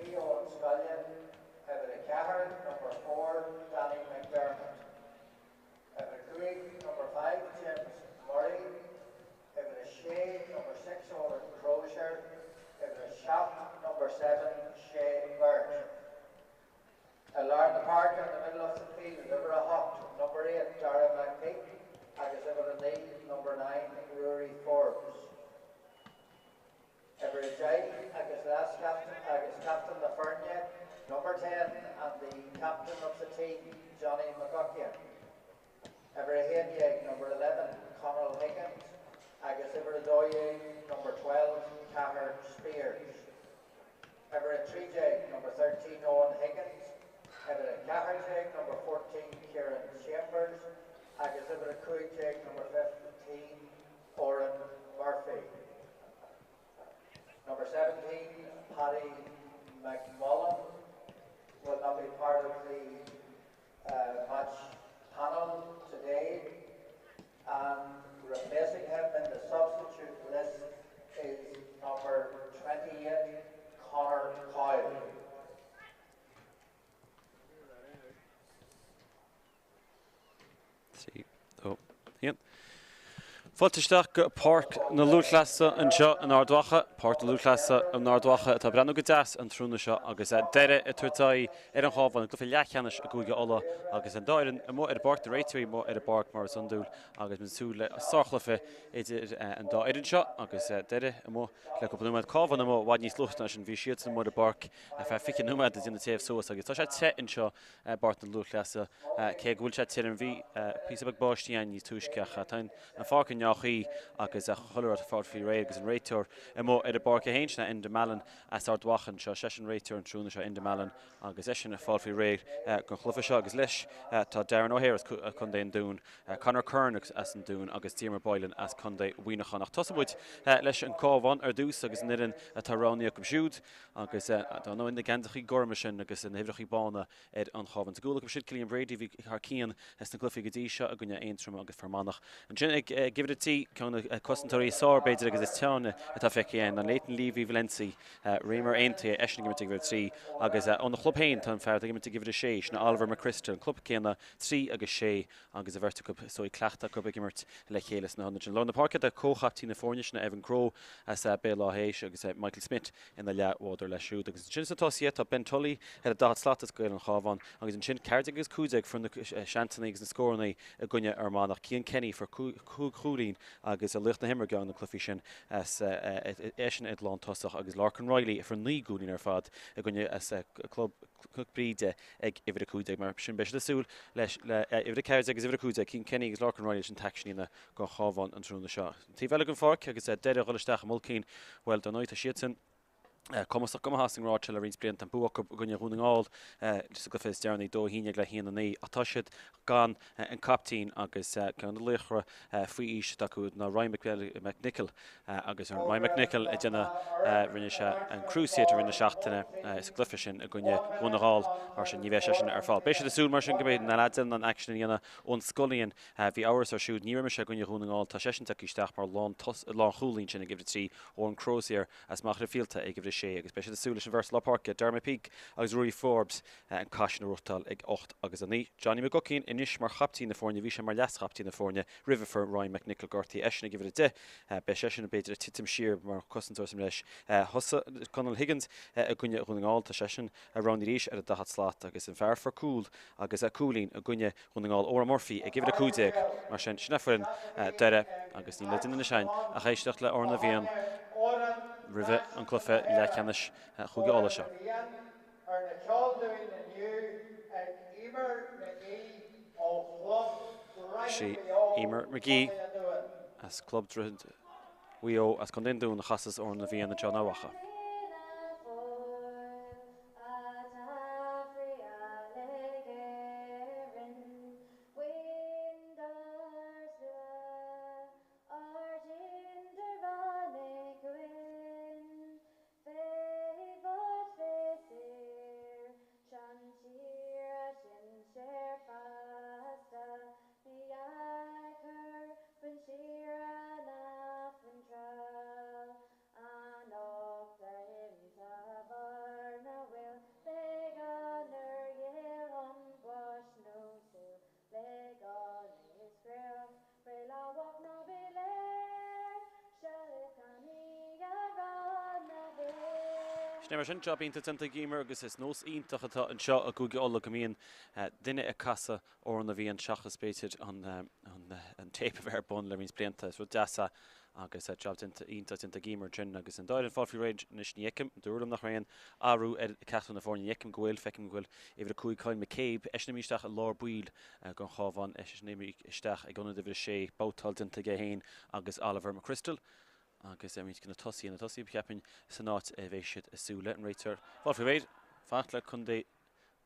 3, Eoin Scullion, Uimhir 4, number 4, Danny McDermott. Uimhir 5, number 5, James Murray, Uimhir 6, number 6, Oran Crozier, Uimhir 7, number 7, Shay Burt. I lár na páirce, in the middle of the field, uimhir 8, number 8, Dara McPeak, agus uimhir 9, number 9, Ruairí Forbes. Uimhir 10 agus leaschaptaen agus captaen na foirne, number 10 and the captain of the team, Johnny McGuckian. Uimhir 11, number 11, Conall Higgins, agus uimhir 12, number 12, Cahir Spears. Uimhir 13, number 13, Owen Higgins, uimhir 14, number 14, Kieran Chambers, agus uimhir 15, number 15, Oran Murphy. Number 17, Paddy McMullen, will not be part of the uh, match panel today. And replacing him in the substitute list is number 28, Connor Coyle. 3, 2, 1. Fáilte isteach go Páirc na Lúthchleasa anseo in Ard Mhacha, Páirc na Lúthchleasa in Ard Mhacha atá ag breathnú go deas an tráthnóna seo agus Doire ag tabhairt aghaidh ar an Chabhán i gcluiche leathcheannais i gCúige Uladh agus an dá fhoireann amuigh ar an bpáirc, na réiteoirí amuigh ar an bpáirc mar is iondúil agus muid ag súil le sárchluiche idir an dá fhoireann seo agus Doire amuigh le cúpla nóiméad. Cabhán amuigh i bhfad níos luaithe ná sin, bhí siadsan amuigh ar an bpáirc ar feadh 20 nóiméad ag déanamh téamh suas agus tá sé te anseo i bPáirc na Lúthchleasa. Cé go bhfuil sé tirim, bhí píosa beag báistí ann níos túisce ach tá an pháirc i ndea-chaoi agus chuile rud ag fáil faoi réir agus an réiteoir amuigh ar an bpáirc é féin, sin é Enda Mallon as Ard Mhacha anseo, seisean réiteoir an tráthnóna seo, Enda Mallon, agus eisean ag fáil faoi réir don chluiche seo agus leis tá Darren O'Hare as Contae an Dúin, Conor Curran as an Dún agus Diarmuid Boylan as Contae Mhuineacháin. Ach tosóidh muid leis an gCabhán ar dtús agus an fhoireann atá roghnaithe acu siúd. Agus dar ndóigh na geansachaí gorma sin agus na huimhreachaí bána ar an Chabhán. Sa gcúl acu siúd Cillian Brady a bhí thar cionn sna cluichí go dtí seo i gcoinne Aontroim agus Fear Manach. Ansin ag uimhir 3, ceann de na cosantóirí is fearr b'fhéidir agus is teanna atá feicthe againn ná Leighton Leavy Valency, Ramor Aontaithe, eisean ag imirt ag uimhir 3 agus óna chlub féin tá an fear atá ag imirt ag uimhir 6, sin Oliver McChrystal, an club céanna, 3 agus 6 agus an bheirt acu is dóigh cleachtadh acu ag imirt le chéile sna hionaid sin. Lár na páirce tá comhchaiptín na foirne sin Evan Crowe as Béal Átha hÉis agus Michael Smith ina leathbhádóir leis siúd. Agus ansin sna tosaithe tá Ben Tully ar an 40 slat as Gaeil an Chabháin agus ansin 14 agus 15 fuair na seansanna agus na scóranna i gcoinne Fhear Manach. Cian Kenny fuair 5 chúilín agus laoch na himeartha i gceann de na cluichí sin as eisean ag lántosach agus Lorcan Reilly a fuair 9 gcúilín ar fad i gcoinne as club Chnoc Bríde ag uimhir 15. Mar sin beidh siad ag súil leis le uimhir 14 agus uimhir 15, Cian Kenny agus Lorcan Reilly leis an t-aicsean a dhéanamh don Chabhán an tráthnóna seo. An taobh eile den pháirc agus Doire ag dul isteach i mBulcín, bhuel, dar ndóigh tá siadsan cumasach go maith as an ngrád seo le roinnt blianta. An bua acu i gcoinne Dhún na nGall sa gcluiche is deireanaí, 2-11 le 1-9, ach tá siad gan an caiptín agus ceann de na laochra faoi aois atá acu ná Ryan McNicholl agus Ryan McNicholl ag déanamh, rinne sé an cruciate i rith na seachtaine sa gcluiche sin i gcoinne Dhún na nGall, mar sin ní bheidh seisean ar fáil. Beidh siad ag súil mar sin go mbeidh na leaids in ann aicsean a dhéanamh. Eoin Scullion, bhí amhras air siúd, níor imir sé i gcoinne Dhún na nGall, tá seisean tagtha isteach mar lánchúlaí ansin ag uimhir 3, Oran Crozier as Machaire Fíolta ag uimhir 6 agus beidh siad ag súil leis an bheirt lár páirce, Darragh McPeak agus Ruairí Forbes, an cath sin a reáchtáil ag 8 agus 9. Johnny McGuckian anois mar chaiptín na foirne, bhí sé mar leas-chaiptín na foirne roimhe fuair Ryan McNicholl gortaithe, eisean ag uimhir 10. Beidh seisean b'fhéidir ag titim siar mar chosantóir sa mbreis. Thosaigh Conall Higgins i gcoinne Dhún na nGall, tá seisean roghnaithe arís ar an 40 slat agus an fear a fuair cúl agus cúilín i gcoinne Dhún na nGall, Odhrán Murphy ag uimhir 15. Mar sin, sin é foireann Doire agus níl le déanamh anois againn ach éisteacht le Odhrán na bhFiann roimhe an cluiche leathcheannais Chúige Uladh seo. Arna cheol dúinn inniu ag Eimear McGee ó Chlub Sí Droichead Mhaigh Eo, Eimear McGee Contae an Dúin. as Club Droichead Mhaigh Eo as Contae an Dúin a chasas Amhrán na bhFiann anseo in Ard Mhacha. Sin é mar sin, jab iontach déanta ag Emer agus is nós iontach atá anseo i gCúige Uladh go mbíonn duine ag casadh Amhrán na bhFiann seachas b'fhéidir an téip a bheith ar bun le roinnt blianta. Is rud deas é agus jab déanta iontach déanta ag Emer ansin agus an dá fhoireann ag fáil faoi réir anois ní fheicim, dúradh liom nach raibh aon athrú ar ceachtar de na foirne, ní fheicim go bhfuil, feicim go bhfuil uimhir 5 Kyle McCabe, eisean imithe isteach i lár baill don Chabhán, eisean imithe isteach ag ionad uimhir 6, babhtáil déanta aige féin agus Oliver McChrystal. Agus roinnt de na tosaithe, na tosaithe, cheapfainn, san áit a bheidh siad ag súil le, an réiteoir ag fáil faoi réir, fanacht le contae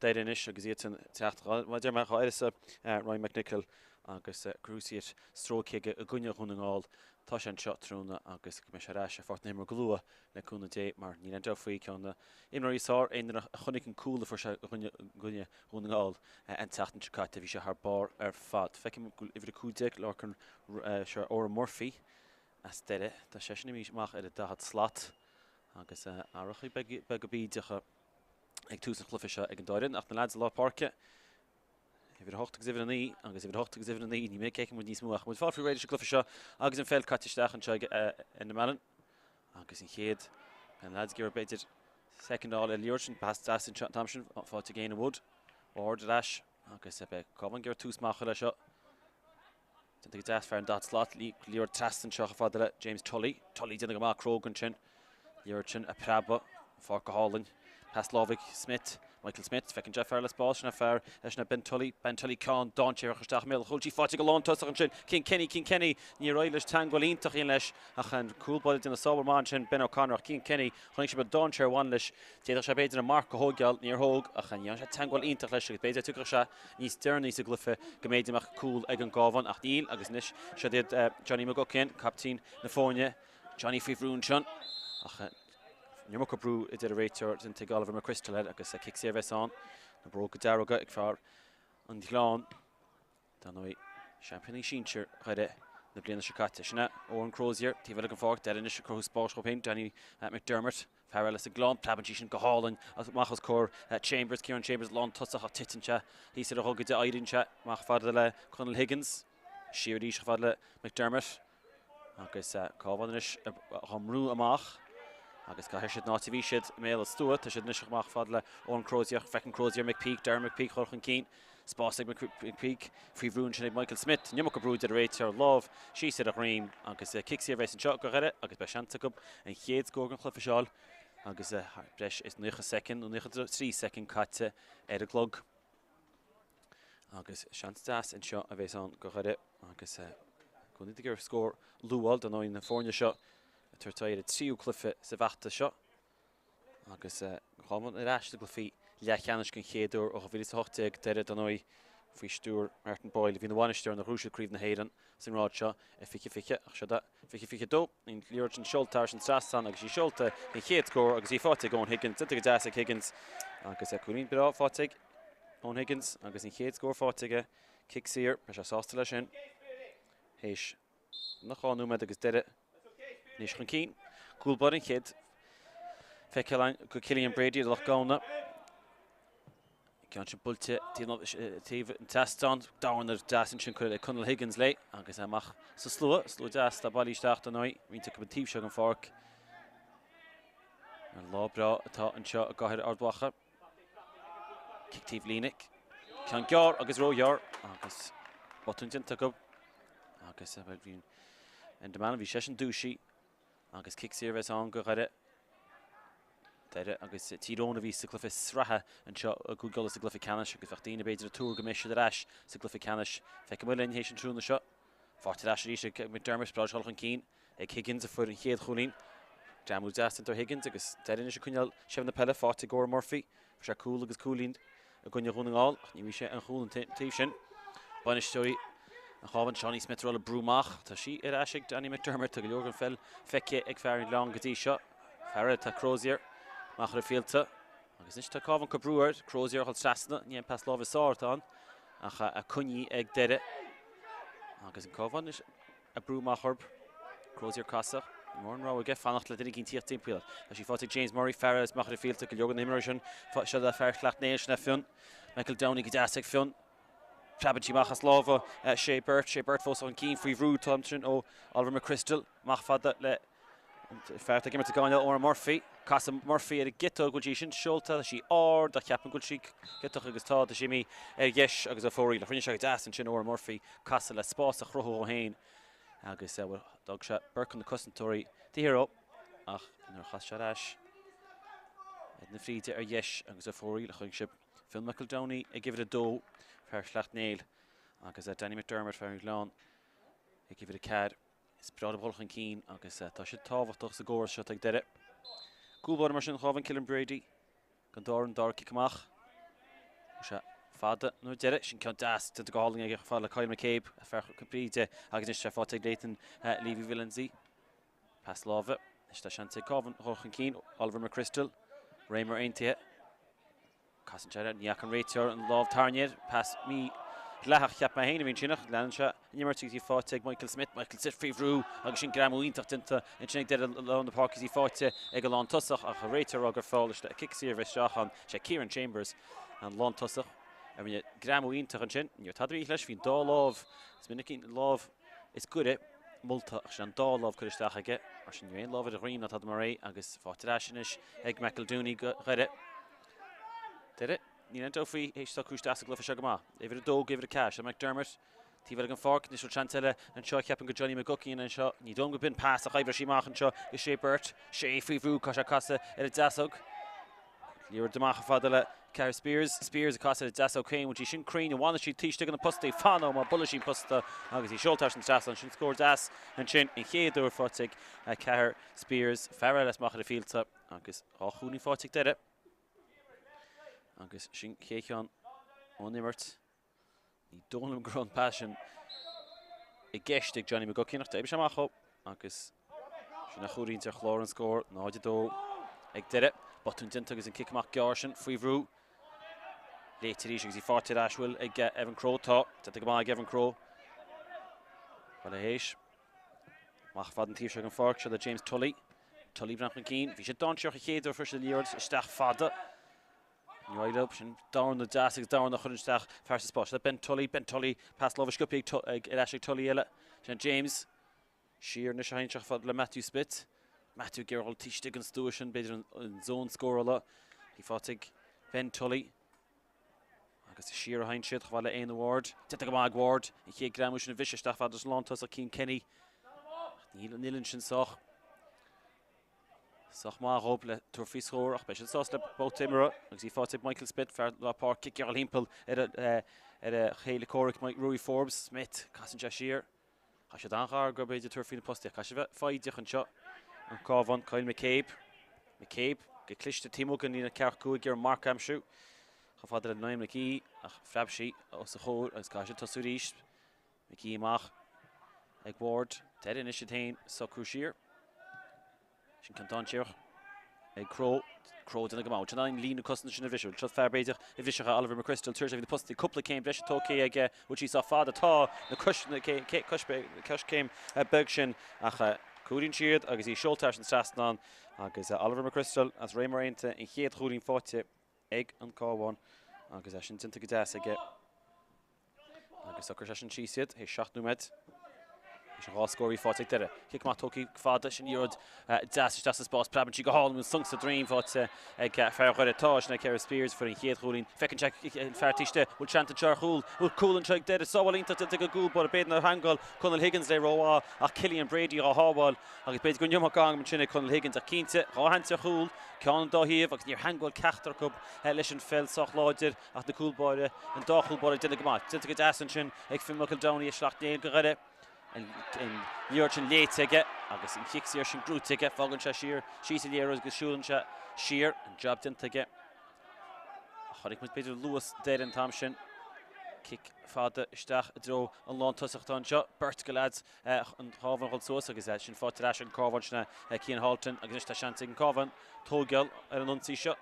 Doire anois agus iadsan ag teacht, mar a deir mé, dá uireasa Ryan McNicholl agus cruciate stróicthe aige i gcoinne Dhún na nGall. Tá sé anseo tráthnóna agus go mbeidh sé ar ais ar pháirc na himeartha go luath le cúnamh Dé mar níl aon dabht faoi, ceann de na himreoirí is fearr aonarach a chonaic an cúl a fuair sé i gcoinne Dhún na nGall an tseachtain seo caite. Bhí sé thar barr ar fad. Feicim go bhfuil uimhir 15, Lorcan, seo Odhrán Murphy, As Doire, tá seisean imithe amach ar an 40 slat agus athruithe beaga bídeacha ag tús an chluiche seo ag an dá fhoireann ach na leaids i lár páirce, uimhir 8 agus uimhir 9 agus uimhir 8 agus uimhir 9, ní minic a fheiceann muid níos mó ach muid ag fáil faoi réir leis an gcluiche seo agus an pheil caite isteach anseo ag Enda Mallon agus an chéad na leaids ag iarraidh b'fhéidir soicind a fháil ar liathróid sin, pas deas anseo an t-am sin faighte ag Éanna Wood, ard ar ais agus beidh Cabhán ag iarraidh tús maith a chur leis seo. Déanta go deas, fear an 40 slat, liathróid trasna anseo chomh fada le James Tully. Tully déanamh go maith, cróga ansin. Liathróid sin ag preabadh, an pháirc go hálainn. Pas láimhe ag Smith, Michael Smith, feiceann sé fear le spás, sin é fear, sin é Ben Tully. Ben Tully ceann dainséarach isteach i mbéal an chúil, sí faighte ag an lántosach ansin, Cian Kenny, Cian Kenny, níor éirigh leis teagmháil iontach a dhéanamh leis ach an cúl báire ag déanamh sábháil maith ansin, Ben O'Connor ach Cian Kenny, chonaic sé beag dainséar a bhain leis, d'fhéadfadh sé b'fhéidir an marc a thóigeáil, níor thóg ach dhein sé teagmháil iontach leis agus b'fhéidir tiocfadh sé níos deireanaí sa gcluiche go mb'fhéidir mbeadh cúl ag an gCábhán ach níl agus anois siod iad Johnny McGuckian, caiptín na foirne, Johnny faoi bhrú ansin ach an iomarca brú a deir an réiteoir déanta ag Oliver McChrystal air agus cic saor a bheas ann, na bróga dearga ag fear an Ghleann. Dar ndóigh, seaimpíní sinsir Dhoire na bliana seo caite. Sin é Odhrán Crozier, taobh eile den pháirc, Doire anois ag cruthú spáis dhóibh féin, Danny McDermott, fear eile sa Ghleann, preabann sí sin go hálainn amach os comhair Chambers, Ciarán Chambers lántosach ach titeann sé thíos ar a ghogaide, éiríonn sé amach fada le Conall Higgins, siar arís chomh fada le McDermott. Agus Cabhán anois á mbrú amach agus caithfidh siad an áit a bhí siad i mbéal an stua. Tá siad anois amach fad le Eoin Crozier. Feiceann Crozier McPeak, Darren McPeak chur chun cinn. Spás ag McPeak faoi bhrú ansin ag Michael Smith. An iomarca brú a deir an réiteoir, lámh síos ar a dhroim agus cic saor a bheas anseo do Dhoire agus beidh seans acu an chéad scór den chluiche seo a fháil agus breis is 90 soicind nó 93 soicind caite ar an gclog. Agus seans deas anseo a bheas ann do Dhoire agus go n-iad ag iarraidh scór luath a fháil dar ndóigh na foirne seo ag tabhairt aghaidh ar an tríú cluiche sa bhfeachtas seo agus an Cabhán ar ais sna cluichí leathcheannais den chéad uair ó 2018 Doire dar ndóigh faoi stiúir Martin Boyle a bhí ina bhainisteoir nuair a ghnóthaigh siad Craobh na hÉireann sa ngrád seo i 2020 ach seo 2022. An liathróid sin seolta thar an trasnán agus í seolta den chéad scór agus í faighte ag Eoin Higgins. Déanta go deas ag Higgins agus cúilín breá faighte ag Eoin Higgins agus an chéad scór faighte aige. Cic saor, beidh sé sásta leis sin. Théis nach 2 nóiméad agus Doire anois chun cinn. Cúl báire an chéad feiceáil againn do Cillian Brady ar Loch Gamhna. Ceann sin buailte taobh an tseastáin, dorn deas ansin curtha ag Conall Higgins léi agus é amach sa slua, slua deas atá bailithe isteach dar ndóigh, roinnt acu an taobh seo den pháirc. Ar lá breá atá anseo i gcathair Ard Mhacha. Cic taobh líne, ceann gearr agus róghearr agus botún déanta acu agus bhí Enda Mallon, bhí seisean dúisithe agus cic saor a bheas ann do Dhoire. Doire agus Tír Eoghain a bhí sa gcluiche sraithe anseo i gCúige Uladh sa gcluiche ceannais agus bheadh daoine b'fhéidir ag tuar go mbeidh siad ar ais sa gcluiche ceannais. Feicfidh muid linn théis an tráthnóna seo. Faighte ar ais arís ag McDermott, breá dul chun cinn ag Higgins a fuair an chéad chúilín. Greamú deas déanta ar Higgins agus Doire anois ag coinneáil seilbh na peile, faighte ag Odhrán Murphy. Fuair sé cúl agus cúilín i gcoinne Dhún na nGall ach ní bhí sé an chúl an taobh sin. Bainisteoirí an Chabháin, Seánie Smith ag dul ag brú amach. Tá sí ar ais ag Danny McDermott. Tá go leor den pheil feicthe ag fear an Ghleann go dtí seo. Fear eile, tá Crozier amach ar an bhfíolta. Agus anois tá Cabhán ag cur brú air. Crozier a dhul trasna. Ní an pas láimhe is fearr atá ann ach a coinnithe ag Doire. Agus an Cabhán anois ag brú amach orthu. Crozier casadh. Ní mór an rogha aige fanacht le duine éicint tíocht timpeall. Tá sí faighte ag James Murray, fear eile amach ar an bhfíolta, go leor de na himreoirí sin. Seo le fear Shleacht Néill, sin é Fionn. Michael Downey go deas ag Fionn. Preabann sí amach as lámha Shay Burt. Shay Burt fós chun cinn faoi bhrú an t-am sin ó Oliver McChrystal. Amach fada le. An fear atá ag imirt i gcoinne Odhrán Murphy. Casann Murphy ar an gciotóg, bhfuil sí sin seolta, tá sí ard ach ceapaim go bhfuil sí ciotach agus tá, tá sí imithe ar dheis agus ó fóraoil. Ach rinne sé go deas ansin Odhrán Murphy casadh le spás a chruthú dhó féin agus bhuel d'fhág sé beirt de na cosantóirí taobh thiar dhó ach nuair a chas sé ar ais ar na fríde ar dheis agus ó fóraoil a chonaic sibh Fionn McEldowney ag uimhir 2, fear Shleacht Néill, agus Danny McDermott, fear an Ghleann, ag uimhir 4. Is breá leo dul chun cinn agus tá siad tábhachtach sa gcóras seo atá ag Doire. Cúl báire mar sin Cabhán Cillian Brady don dá fhoireann dara cic amach. Bhí sé fada nó deireadh sin ceann deas déanta go hálainn aige chomh fada le Kyle McCabe, fear Chorca Bríde agus anois sé faighte ag Nathan Leavy Villency. Pas láimhe. Anois tá seans ag Cabhán dul chun cinn. Oliver McChrystal. Réimír aontaithe. Casann sé air. Ní fhaca an réiteoir an lámh tarraingthe air. Pas mídhleathach cheap mé féin a bhí ansin ach leanann sé an imirt agus í faighte ag Michael Smith. Michael Smith faoi bhrú agus sin greamú iontach déanta ansin ag deireadh lár na páirce agus í faighte ag an lántosach ach an réiteoir ag rá gur feall leis cic saor a bheith isteach ann. Sé Kieran Chambers an lántosach a rinne greamú iontach ansin. Ní raibh tada mícheart leis. Bhí an dá lámh, is minic an lámh is gaire molta ach sin an dá lámh curtha isteach aige, mar sin ní raibh aon lámh ar a dhroim ná tada mar é agus faighte ar ais anois ag McEldooney do Dhoire. Doire, níl aon dabht faoi, théis socrú isteach sa gcluiche seo go maith. Uimhir 2 go uimhir 4, seo McDermott, taobh eile den pháirc, anois bhfuil seans eile anseo, cheapfainn go Johnny McGuckian anseo, ní dóigh liom go b'in pas ach oibreoidh sí amach anseo go Shea Burt, Shea faoi bhrú, caithfidh sé casadh ar an deasóg. Liathróid amach chomh fada le Ceara Speers. Speers ag casadh ar a deasóg féin. Bhfuil sí sin cruinn? An bhfanfaidh sí taobh istigh de na postaí? Fan ó má buaileann sí an posta agus í seolta thar an trasnán. Sin scór deas ansin. An chéad uair faighte ag Ceara Speers. Fear eile as Machaire Fíolta agus dá chúilín faighte ag Doire. Agus sin chéad cheann ón imirt. Ní dóigh liom go raibh an pas sin i gceist ag Johnny McGuckian ach d'oibrigh sé amach dhó agus sin a chúilín ar chlár an scór, 0-2 ag Doire. Botún déanta agus an cic amach gearr sin faoi bhrú. Léite arís agus í faighte ar ais bhfuil ag Evan Crowe. Tá, déanta go maith ag Evan Crowe. Bhuel a théis. Amach fad an taobh seo den pháirc seo le James Tully. Tully breathnú chun cinn. Bhí sé dainséarach an chéad uair fuair sé liathróid isteach fada. Ní raibh leo sin dorn deas agus dorn a chuireann isteach fear sa spás. Le Ben Tully, Ben Tully, pas láimhe sciobtha ag ar ais ag Tully eile. Sin James. Siar anois a théann fad le Matthew Smith. Matthew ag iarraidh dul taobh istigh den stua sin, b'fhéidir an zón scórála. Í faighte ag Ben Tully. Agus siar a théann siad chomh fada le Éanna Ward. Déanta go maith ag Ward. An chéad greamú sin a bhriseadh isteach fad leis an lántosach Cian Kenny. Níl an uillinn sin sách. Sách maith dhóibh le tabhairt faoi scór ach beidh siad sásta le babhta imeartha agus í faighte ag Michael Smith, fear lár páirce, cic gearr thimpeall ar a chéile comhraic Mike Ruairí Forbes. Smith, casann sé siar. Tá siad an-ghar go b'fhéidir tabhairt faoi na postaí ach caithfidh siad bheith foighdeach anseo. An Cabhán, Kyle McCabe. McCabe go cliste taobh amuigh den líne 45 ag iarraidh marc a aimsiú. Chomh fada le Niamh McGee ach phreab sí os a chomhair agus caithfidh siad tosú arís. McGee amach ag Ward. Doire anois iad féin socrú siar. Sin ceann dainséarach ag Crowe. Crowe déanamh go maith. Sin an líne cosanta sin a bhriseadh. Seo fear b'fhéidir a bhrisfeadh é Oliver McChrystal. Tar éis bhí na postaí cúpla céim breise tógtha aige. Bhfuil sí sách fada? Tá na coiscéim beag sin ach cúlaíonn siad agus í seolta thar an trasnán agus Oliver McChrystal as Réimír Aontaithe an chéad chúilín faighte ag an Cabhán agus é sin déanta go deas aige. Agus socraigh seisean síos iad, théis 7 nóiméad. Théis an dhá scór a bhí faighte ag Doire. Cic amach tógtha fada, sin liathróid deas isteach sa spás. Preabann sí go hálainn, bhfuil sonc sa droim faighte ag fear Dhoire. Tá, sin é Ciara Speers a fuair an chéad chúilín. Feiceann sé an fear taobh istigh, bhfuil seans anseo ar chúl. Bhfuil cúl anseo ag Doire. Sábháil iontach déanta ag an gcúl báire. B'fhéidir nár theagmháil Conall Higgins léi rómhaith ach Cillian Brady á shábháil. Agus b'fhéidir go raibh an iomarca ama ansin ag Conall Higgins ach cinnte, dhá sheans ar chúl, ceann an dá thaobh agus níor theagmháil ceachtar acu leis an pheil sách láidir. Ach na cúl báire, an dá chúl báire ag déanamh go maith. Déanta go deas ansin ag Finn McEldowney as Sleacht Néill do Dhoire. An liathróid sin léite aige agus an chic saor sin gnóite aige. Fágann sé siar, síos an liathróid agus siúlann sé siar. An jab déanta aige. Ach chonaic muid b'fhéidir luas Doire an t-am sin. Cic fada isteach i dtreo an lántosach atá anseo. Beirt de leaids an Chabháin a dhul suas agus sin faighte ar ais ag an Cabhán sin é Cian Halton agus anois tá seans ag an Cabhán tógáil ar an ionsaí seo.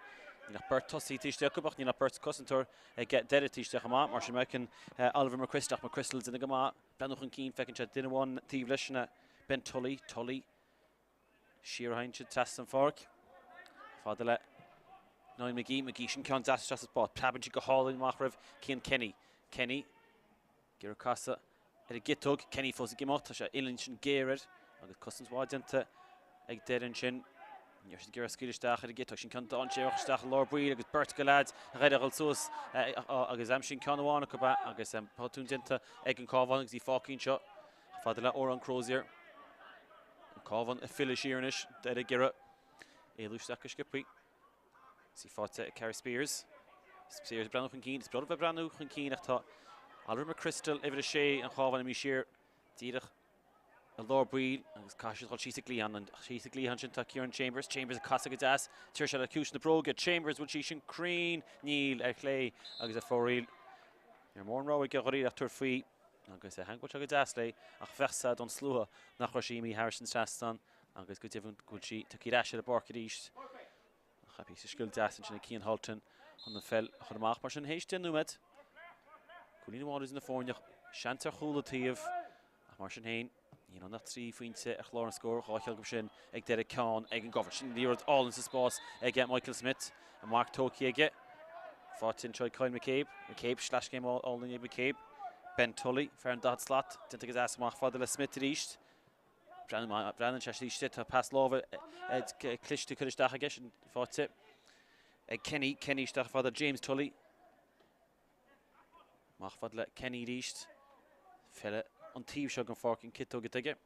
Níl ach beirt tosaí taobh istigh acu ach níl ach beirt cosantóir ag Doire taobh istigh chomh maith. Mar sin feiceann Oliver McChrystal ach McChrystal ag déanamh go maith. Breathnú chun cinn feiceann sé duine amháin taobh leis sin é Ben Tully. Tully siar a théann siad trasna an pháirc. Fada le Niall McGee. McGee sin ceann deas isteach sa spás. Preabann sí go hálainn amach roimh Cian Kenny. Kenny Ag iarraidh casadh ar an gciotóg, Kenny fós ag imeacht, tá sé uillinn sin géar air agus cosaint mhaith déanta Ag deireadh ansin, ní raibh siad ag iarraidh scaoileadh isteach ar an gciotóg sin. Ceann dainséarach isteach i lár baill agus beirt de leaids Dhoire ag dul suas agus aimsíonn ceann amháin acu é agus botún déanta ag an Cabhán agus í fágtha anseo chomh fada le Odhrán Crozier. An Cabhán ag filleadh siar anois, Doire ag iarraidh éalú isteach go sciobthaí. Is í faighte ag Carys Spears. Spears ag breathnú chun cinn. Is breá liom bheith ag breathnú chun cinn ach tá Oliver McChrystal, uimhir a sé, an Chabháin imithe siar díreach i lár baill agus caithfidh siad dul síos an cliathán. Síos an cliathán sin tá Ciarán Chambers. Chambers ag casadh go deas. Tabharfaidh sé le ciumhais na bróige. Chambers, bhfuil sí sin cruinn? Níl, ar chlé agus ar fóraoil. Ní raibh mórán rogha aige dháiríre ach tabhairt faoi agus theagmháil sé go deas léi ach bheadh sé don slua nach raibh sí imithe thairis an trasnán agus go deimhin go bhfuil sí tagtha ar ais ar an bpáirc arís. Ach píosa scil deas ansin ag Cian Holton chun an pheil a chur amach. Mar sin, théis 10 nóiméad, cúilín amháin idir na foirne, seans ar chúl an taobh, ach mar sin féin, níl ann ach 3 phointe ar chlár an scóir, 2 cheann acu sin ag deireadh ceann ag an gCabhán. Sin liathróid álainn sa spás ag Michael Smith, an marc tógtha aige. Faighte anseo ag Kyle McCabe. McCabe, sleaschéim álainn ag McCabe. Ben Tully, fear an 40 slat, déanta go deas amach fada le Smith arís. Breathnaíonn sé istigh, tá pas láimhe cliste curtha isteach aige, sin faighte ag Kenny, Kenny isteach fada James Tully. Amach fada le Kenny arís. Feile an taobh seo den pháirc an ciotóg aige.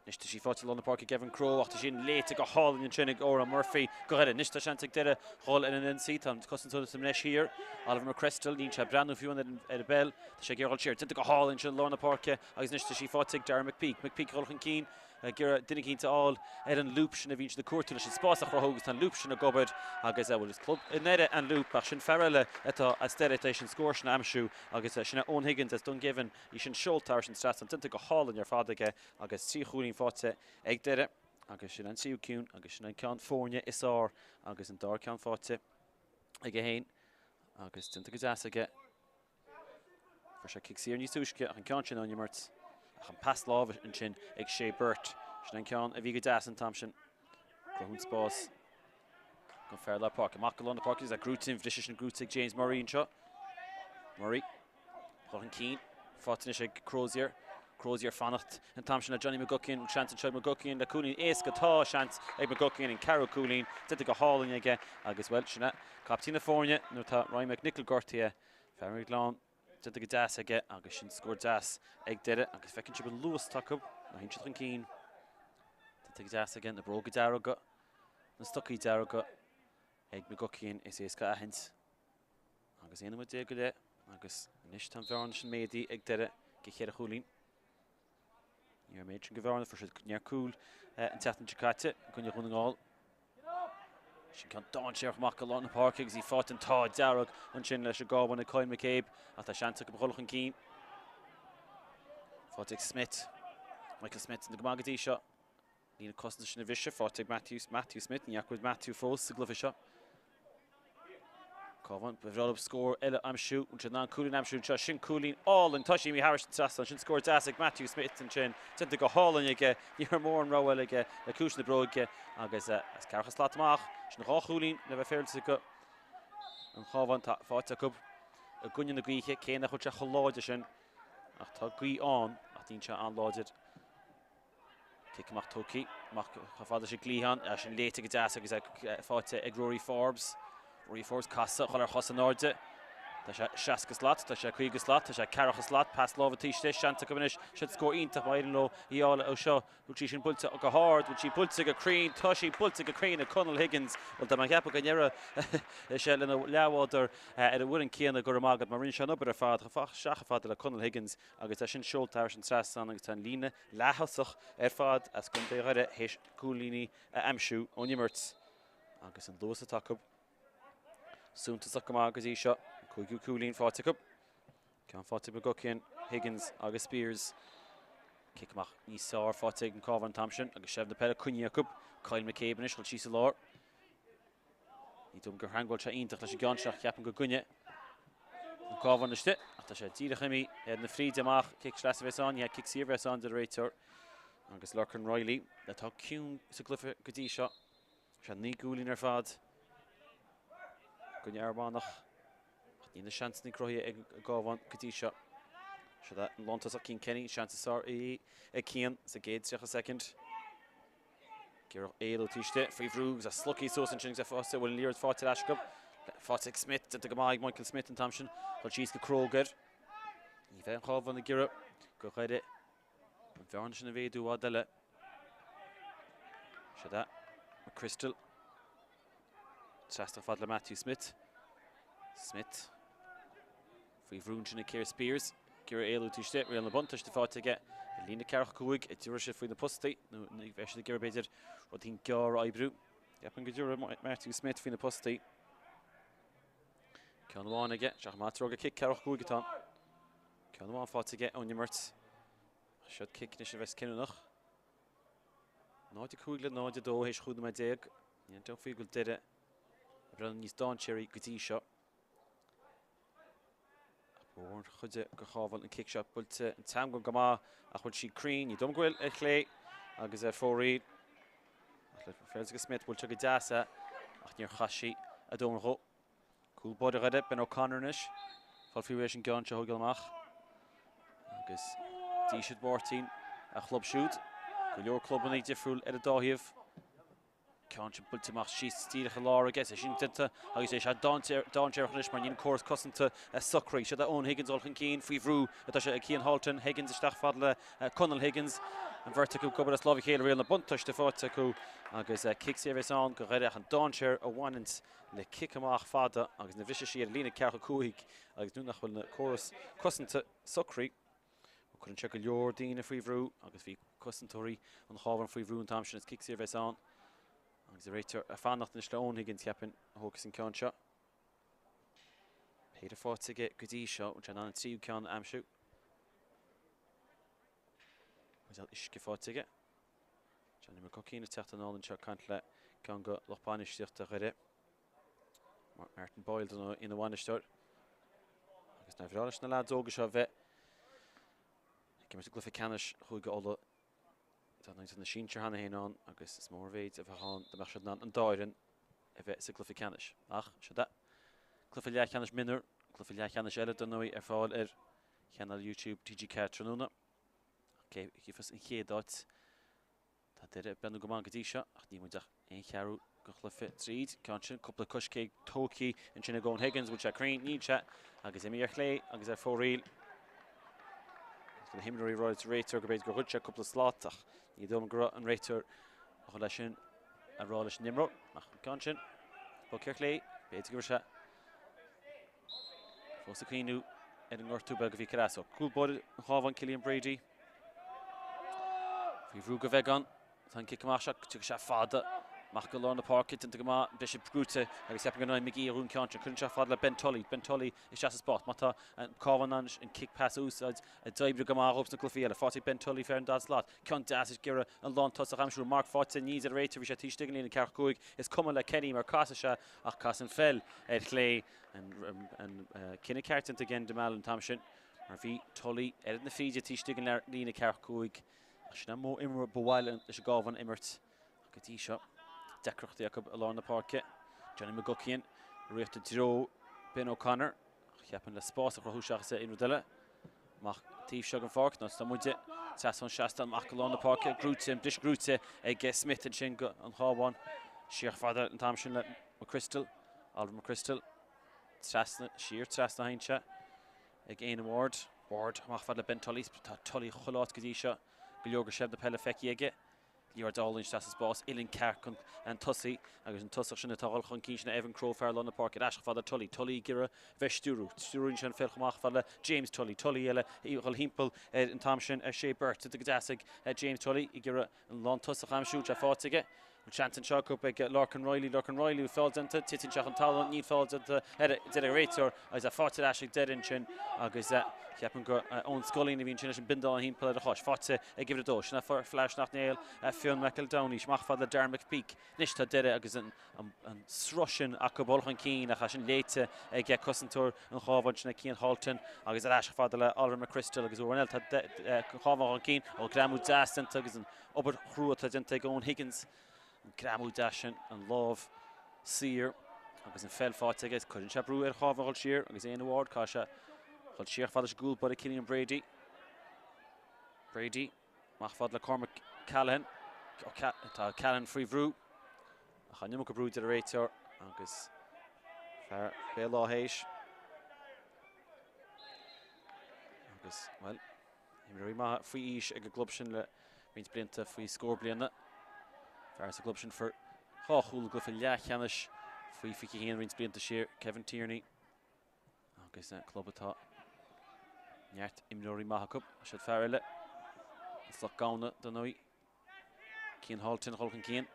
Anois tá sí faighte lár na páirce ag Evan Crowe ach tá sin léite go hálainn ansin ag Odhrán Murphy do Dhoire. Anois tá seans ag Doire dhul ar an ionsaí. Tá an cosantóir sa mbreis thiar, Oliver McChrystal, níl sé ag breathnú fiú ar an bpeil. Tá sé ag iarraidh dhul siar. Déanta go hálainn ansin lár na páirce. Agus anois tá sí faighte ag Darragh McPeak. McPeak ag dul chun cinn, ag iarraidh duine eicínt a fháil ar an lúp sin a bhíonn siad ag cuartú leis an spás a chruthú agus tá an lúp sin ag obair agus, bhuel, is club i nDoire an lúp ach sin fear eile atá as Doire tar éis an scór sin a aimsiú agus sin é Eoin Higgins as Dún Geimhin, í sin seolta thairis an trasnán, déanta go hálainn ar fad aige agus 3 chúilín faighte ag Doire agus sin an tríú ceann agus sin an ceann foirne is fearr agus an dara ceann faighte aige féin agus déanta go deas aige. Fuair sé cic saor níos túisce ach an ceann sin ón imirt ach an pas láimhe ansin ag Shay Burt. Sin an ceann a bhí go deas an t-am sin. Cruthú an spás don fear lár páirce. Amach go lár na páirce agus gnóite, an bhriseadh sin gnóite ag James Murray anseo. Murray dul chun cinn. Faighte anois ag Crozier. Crozier fanacht an t-am sin le Johnny McGuckian. Seans anseo ag McGuckian le cúilín éasca. Tá seans ag McGuckian an ceathrú cúilín déanta go hálainn aige agus bhuel sin é captaen na foirne nuair atá Ryan McNicholl gortaithe. Fear an Ghleann déanta go deas aige agus sin scór deas ag Doire agus feiceann sibh an luas atá acu nuair a théann siad chun cinn. Déanta go deas aige, na bróga dearga, na stocaí dearga ag McGuckian is éasca a aithint. Agus 11 nóiméad go leith agus anois tá an bhearna sin méadaithe ag Doire go cheithre chúilín. Ní raibh an méid sin de bhearna, fuair siad neart cúl an tseachtain seo caite i gcoinne Dhún na nGall. Sin ceann dainséarach amach go lár na páirce agus í faighte an t-ádh dearg ansin leis an gCabhán ag Kyle McCabe ach tá seans acu a dhul chun cinn. Faighte ag Smith. Michael Smith go maith go dtí seo. Líne cosanta sin a bhriseadh, faighte ag Matthew, Matthew Smith, ní fhaca muid Matthew fós sa gcluiche seo. Cabhán, ba bhreá leo scór eile a aimsiú, an siad in ann cúilín a aimsiú anseo, sin cúilín álainn, tá sí imithe thairis an trasnán, sin scór deas ag Matthew Smith ansin, déanta go hálainn aige, ní raibh mórán rogha eile aige le ciumhais na bróige agus as ceathracha slat amach, sin dhá chúilín le bheith féaráilte acu an Chabhán, tá faighte acu i gcoinne na gaoithe, cé nach bhfuil sé chomh láidir sin ach tá gaoth ann ach níl sé an-láidir. Cic amach tógtha amach chomh fada leis an gcliathán, é sin léite go deas agus é faighte ag Rory Forbes. Rory Forbes casadh a dhul ar chos in airde. Tá sé 60 slat, tá sé 50 slat, tá sé 40 slat, pas láimhe taobh istigh, seans acu anois, sin scór iontach má éiríonn leo í a fháil ó seo. Bhfuil sí sin buailte go hard, bhfuil sí buailte go cruinn, tá sí buailte go cruinn ag Conall Higgins. Bhuel, tá mé ag ceapadh go ndéarfadh sé lena leathbhádóir ar an bhfoireann céanna go raibh maith agat mar rinne sé an obair ar fad, isteach chomh fada le Conall Higgins agus é sin seolta thairis an trasnán agus tá an líne leath-thosach ar fad as contae Dhoire théis cúilíní a aimsiú ón imirt agus an luas atá acu suntasach go maith go dtí seo. An cúigiú cúilín faighte acu. Ceann faighte ag McGuckian, Higgins agus Spears. Cic amach níos fearr faighte ag an Cabhán an t-am sin agus seilbh na peile coinnithe acu. Kyle McCabe anois dul síos i lár. Ní dóigh liom gur theangmháil sé iontach leis an gceann seo ach ceapaim go gcoinnigh an Cabhán istigh ach tá sé díreach imithe ar na fríde amach. Cic sleasa a bheas ann, ní hea, cic saor a bheas ann deir an réiteoir. Agus Lorcan Reilly atá ciúin sa gcluiche go dtí seo. Sé 9 gcúilín ar fad i gcoinne Fhear Manach. Ach níl na seansanna cruthaithe ag an gCabhán go dtí seo. Seo é an lántosach Cian Kenny, seans is fearr ag Cian sa gcéad 30 soicind. Ag iarraidh éalú taobh istigh faoi bhrú agus é slogtha suas ansin agus é fós bhfuil an liathróid faighte ar ais acu. Faighte ag Smith, déanta go maith ag Michael Smith an t-am sin. Dul síos go cróga air. Ní bheidh an Cabhán ag iarraidh go Dhoire an bhearna sin a mhéadú i bhfad eile. Siod é McChrystal. Trasna fad le Matthew Smith. Smith. Faoi bhrú ansin ag Keir Spears. Ag iarraidh éalú taobh istigh. Riail na buntáiste faighte aige ar líne ceathracha 5 an dtabharfaidh siad faoi na postaí nó ní bheidh siad ag iarraidh b'fhéidir rud éigin gearr a oibriú. Ceapaim go dtabharfaidh Matthew Smith faoi na postaí. Ceann amháin aige, seach maith ag cic ceathracha 5 atá. Ceann amháin faighte aige ón imirt. Siod cic anois a bheas cinniúnach. 0-5 le 0-2 théis 15 nóiméad. Ní aontóinn faoi go bhfuil Doire ag breathnú níos dainséaraí go dtí seo. Ach ba mhór an chuid go Chabhán an cic seo buailte an teanga go maith ach bhfuil sí cruinn. Ní dóigh go bhfuil ar chlé agus ar fóraoil. Ach le Fergus Smith buailte go deas é ach níor chas sí a dóthain dhó. Cúl báire Dhoire, Ben O'Connor anois. Fáil faoi réir an gceann seo a thógáil amach. Agus Díseart Mháirtín a chlub siúd. Go leor clubanna difriúil ar an dá thaobh. Ceann sin buailte amach síos díreach i lár aige, é sin déanta agus é sé dainséarach anois mar níl an córas cosanta socraithe. Siod é Eoin Higgins dul chun cinn faoi bhrú atá sé ag Cian Halton, Higgins isteach fad le Conall Higgins, an bheirt acu ag obair as lámh a chéile, riail na buntáiste faighte acu agus cic saor a bheas ann go Dhoire ach an dainséar a bhaineanns le cic amach fada agus nuair a bhriseann sí ar an líne ceathracha 5 agus nuair nach bhfuil na córas cosanta socraithe. Cuireann sé go leor daoine faoi bhrú agus bhí cosantóirí an Chabháin faoi bhrú an t-am sin. Is cic saor a bheas ann agus an réiteoir ag fanacht anois le Eoin Higgins, cheapfainn, a thógfas an ceann seo. Péire faighte aige go dtí seo, bhfuil sé in ann an tríú ceann a aimsiú? Buidéal uisce faighte aige. Johnny McGuckian ag teacht anall anseo ag caint le ceann de lucht bainistíochta Dhoire. Martin Boyle ina bhainisteoir. Agus nár bhreá leis na leaids óga seo bheith ag imirt i gcluiche ceannais Chúige Uladh. Tá na sinsir cheana féin ann agus is mór an mhéid a bheadh ann dá mbeadh siad in ann an dá fhoireann a bheith sa gcluiche ceannais. Ach siod é. Cluiche leathcheannais mionúr, cluiche leathcheannais eile dar ndóigh ar fáil ar chainéal YouTube TG4 tráthnóna. Cé a gheobhas an chéad áit? Tá Doire ag breathnú go maith go dtí seo ach níl muid ach aon cheathrú de chluiche tríd. Ceann sin, cúpla coiscéim tógtha ansin ag Eoin Higgins, bhfuil sé cruinn? Níl sé. Agus imithe ar chlé agus ar fóraoil. Agus na himreoirí ag rá leis an réiteoir go b'fhéidir gur ghoid sé cúpla slat ach ní dóigh liom go raibh an réiteoir a dhul leis sin a rá leis an imreoir. Ach an ceann sin, bogtha ar chlé, b'fhéidir go raibh sé Fós ag cuimhniú ar an ngortú beag a bhí air. So cúl báire an Chabháin, Cillian Brady. Faoi bhrú go bheagán. Tá an cic amach seo, tiocfaidh sé fada amach go lár na páirce, déanta go maith, briseadh brúite agus ceapaim gur Niall McGee a ghnóthaigh an ceann sin. Cuireann sé fada le Ben Tully. Ben Tully isteach sa spás. Má tá an Cabhán in ann an cic pas a úsáid a d'oibrigh go maith dhóibh sna cluichí eile. Faighte ag Ben Tully fear an dara slat. Ceann deas ag iarraidh an lántosach a aimsiú. Marc faighte ní deir an réiteoir bhí sé taobh istigh den líne ceathracha 5. Is cuma le Kenny mar casfaidh sé ach casann an pheil ar chlé. An cinneadh ceart déanta ag Enda Mallon an t-am sin mar bhí Tully ar fhad na fríde taobh istigh den líne ceathracha 5 ach sin an modh imeartha ba mhaith leis an gCabhán imirt ach go dtí seo deacrachtaí acu i lár na páirce. Johnny McGuckian ag rith i dtreo Ben O'Connor ach cheapfainn le spás a chruthú seachas aon rud eile. Amach taobh seo den pháirc, nó tá muide trasna ón seastán amach go lár na páirce, gnóite, an briseadh gnóite ag Smith ansin go an Chabhán. Siar fada an t-am sin le McChrystal, Oliver McChrystal. Trasna, siar trasna a théann sé ag Éanna Ward. Ward amach fad le Ben Tully. Tá Tully chuile áit go dtí seo. Go leor de sheilbh na peile feicthe aige. Liathróid álainn isteach sa spás, uillinn ceart chun an tosaí agus an tosach sin atá ag dul chun cinn sin Evan Crowe, fear lár na páirce, ar ais chomh fada le Tully. Tully ag iarraidh a bheith stiúrú. Stiúraíonn sé an pheil chomh maith chomh fada le James Tully. Tully eile ag dul thimpeall ar an t-am sin ar Shea Burt. Go deas ag James Tully ag iarraidh an lántosach a aimsiú. Sé faighte aige. An seans anseo acu ag Lorcan Reilly. Lorcan Reilly, feall déanta, titeann sé chun talún, níl feall déanta air, deir an réiteoir agus é faighte ar ais ag deireadh ansin agus ceapaim gur Eoin Scullion a bhí ansin leis an bindealán thimpeall ar a chois. Faighte ag uimhir 2. Sin é fear Shleacht Néill, Fionn McEldowney. Amach fad le Darren McPeak. Anois tá Doire agus an sruth sin acu dul chun cinn ach é sin léite ag cosantóir an Chabháin sin é Cian Halton agus ar ais fada le Oliver McChrystal agus uair eile tá an Cabhán chun cinn ó greamú deas déanta agus an obair chrua atá déanta ag Eoin Higgins. An greamú deas sin, an lámh saor agus an pheil faighte aige. Cuireann sé brú ar an Chabhán dhul siar agus Éanna Ward, caithfidh sé dhul siar fad leis an gcúl báire Cillian Brady. Brady amach fad le Cormac Callaghan. Tá O'Callaghan faoi bhrú ach an iomarca brú deir an réiteoir agus fear Béal Átha hÉis agus, bhuel, imreoirí maithe faoi aois ag an gclub sin le roinnt blianta faoi scór bliana. Fear sa gclub sin fuair 2 chúl i gcluiche leathcheannais faoi 21 roinnt blianta siar, Kevin Tierney. Agus club atá neart imreoirí maithe acu. Siad fear eile as Loch Gamhna dar ndóigh. Cian Halton ag dul chun cinn.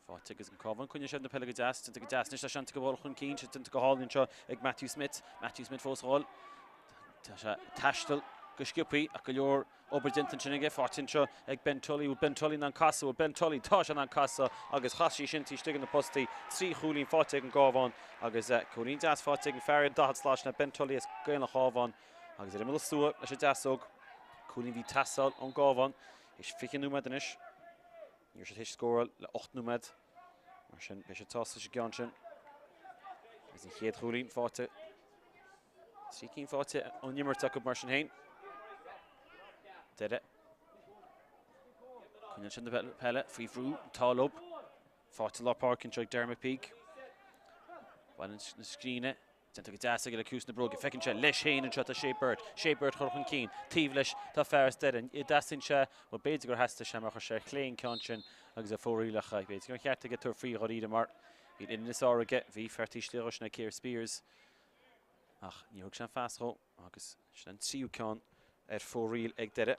Faighte ag an Cabhán. Coinneoidh siad na peile go deas. Déanta go deas anois. Tá seans acu dul chun cinn. Sé déanta go hálainn anseo ag Matthew Smith. Matthew Smith fós ag dul. Tá sé ag taisteal go sciobthaí ach go leor obair déanta ansin aige. Faighte anseo ag Ben Tully. Bhfuil Ben Tully in ann casadh? Bhfuil Ben Tully? Tá sé in ann casadh agus chas sí sin taobh istigh de na postaí. 3 chúilín faighte ag an gCábhán agus cúilín deas faighte ag an fear ar 40 slat sin Ben Tully as Gaeil an Chabháin agus ar imeall an stua leis an deasóg. Cúilín a bhí ag teastáil ón gCábhán. Théis 20 nóiméad anois. Ní raibh siad théis scóráil le 8 nóiméad. Mar sin beidh siad sásta leis an gceann sin. Agus an chéad chúilín faighte. 3 cinn faighte ón imirt acu mar sin féin. Doire. Coinneáil sin na peile faoi bhrú tá leo. Faighte lár páirce anseo ag Darragh McPeak. Baineann na scríne. Déanta go deas aige le ciumhais na bróige. Feiceann sé leis féin anseo tá Shay Burt. Shay Burt ag dul chun cinn. Taobh leis tá fear as Doire. An dteastaíonn sé? Bhuel b'fhéidir gur theastaigh sé mar chuir sé ar chlé an ceann sin agus é fóraoileach. B'fhéidir gur cheart aige tabhairt faoi dháiríre mar bhí an uillinn is fearr aige. Bhí fear taobh istigh dhó sin é Keir Spears ach níor thug sé an phas dhó agus sin an tríú ceann ar fóraoil ag Doire.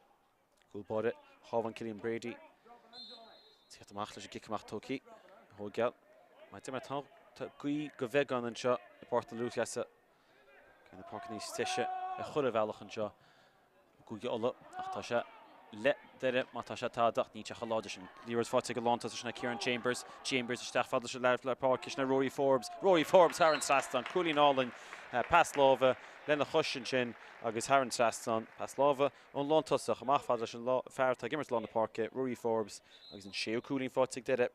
Cúl báire Chabhán Cillian Brady ag teacht amach leis an gcic amach tógtha a thógáil. Maidir mar tá gaoth go bheagán anseo i bPáirc na Lúthchleasa. Ceann de na páirceanna is deise ar chuile bhealach anseo i gCúige Uladh ach tá sé le Doire má tá sé tada ach níl sé chomh láidir sin. Liathróid faighte ag an lántosach sin Ciarán Chambers. Chambers isteach fad leis an lár páirce sin Rory Forbes. Rory Forbes thar an trasnán. Cúilín álainn. Pas láimhe lena chois ansin agus thar an trasnán. Pas láimhe ón lántosach amach fad leis an fear atá ag imirt lár na páirce, Rory Forbes, agus an séú cúilín faighte ag Doire.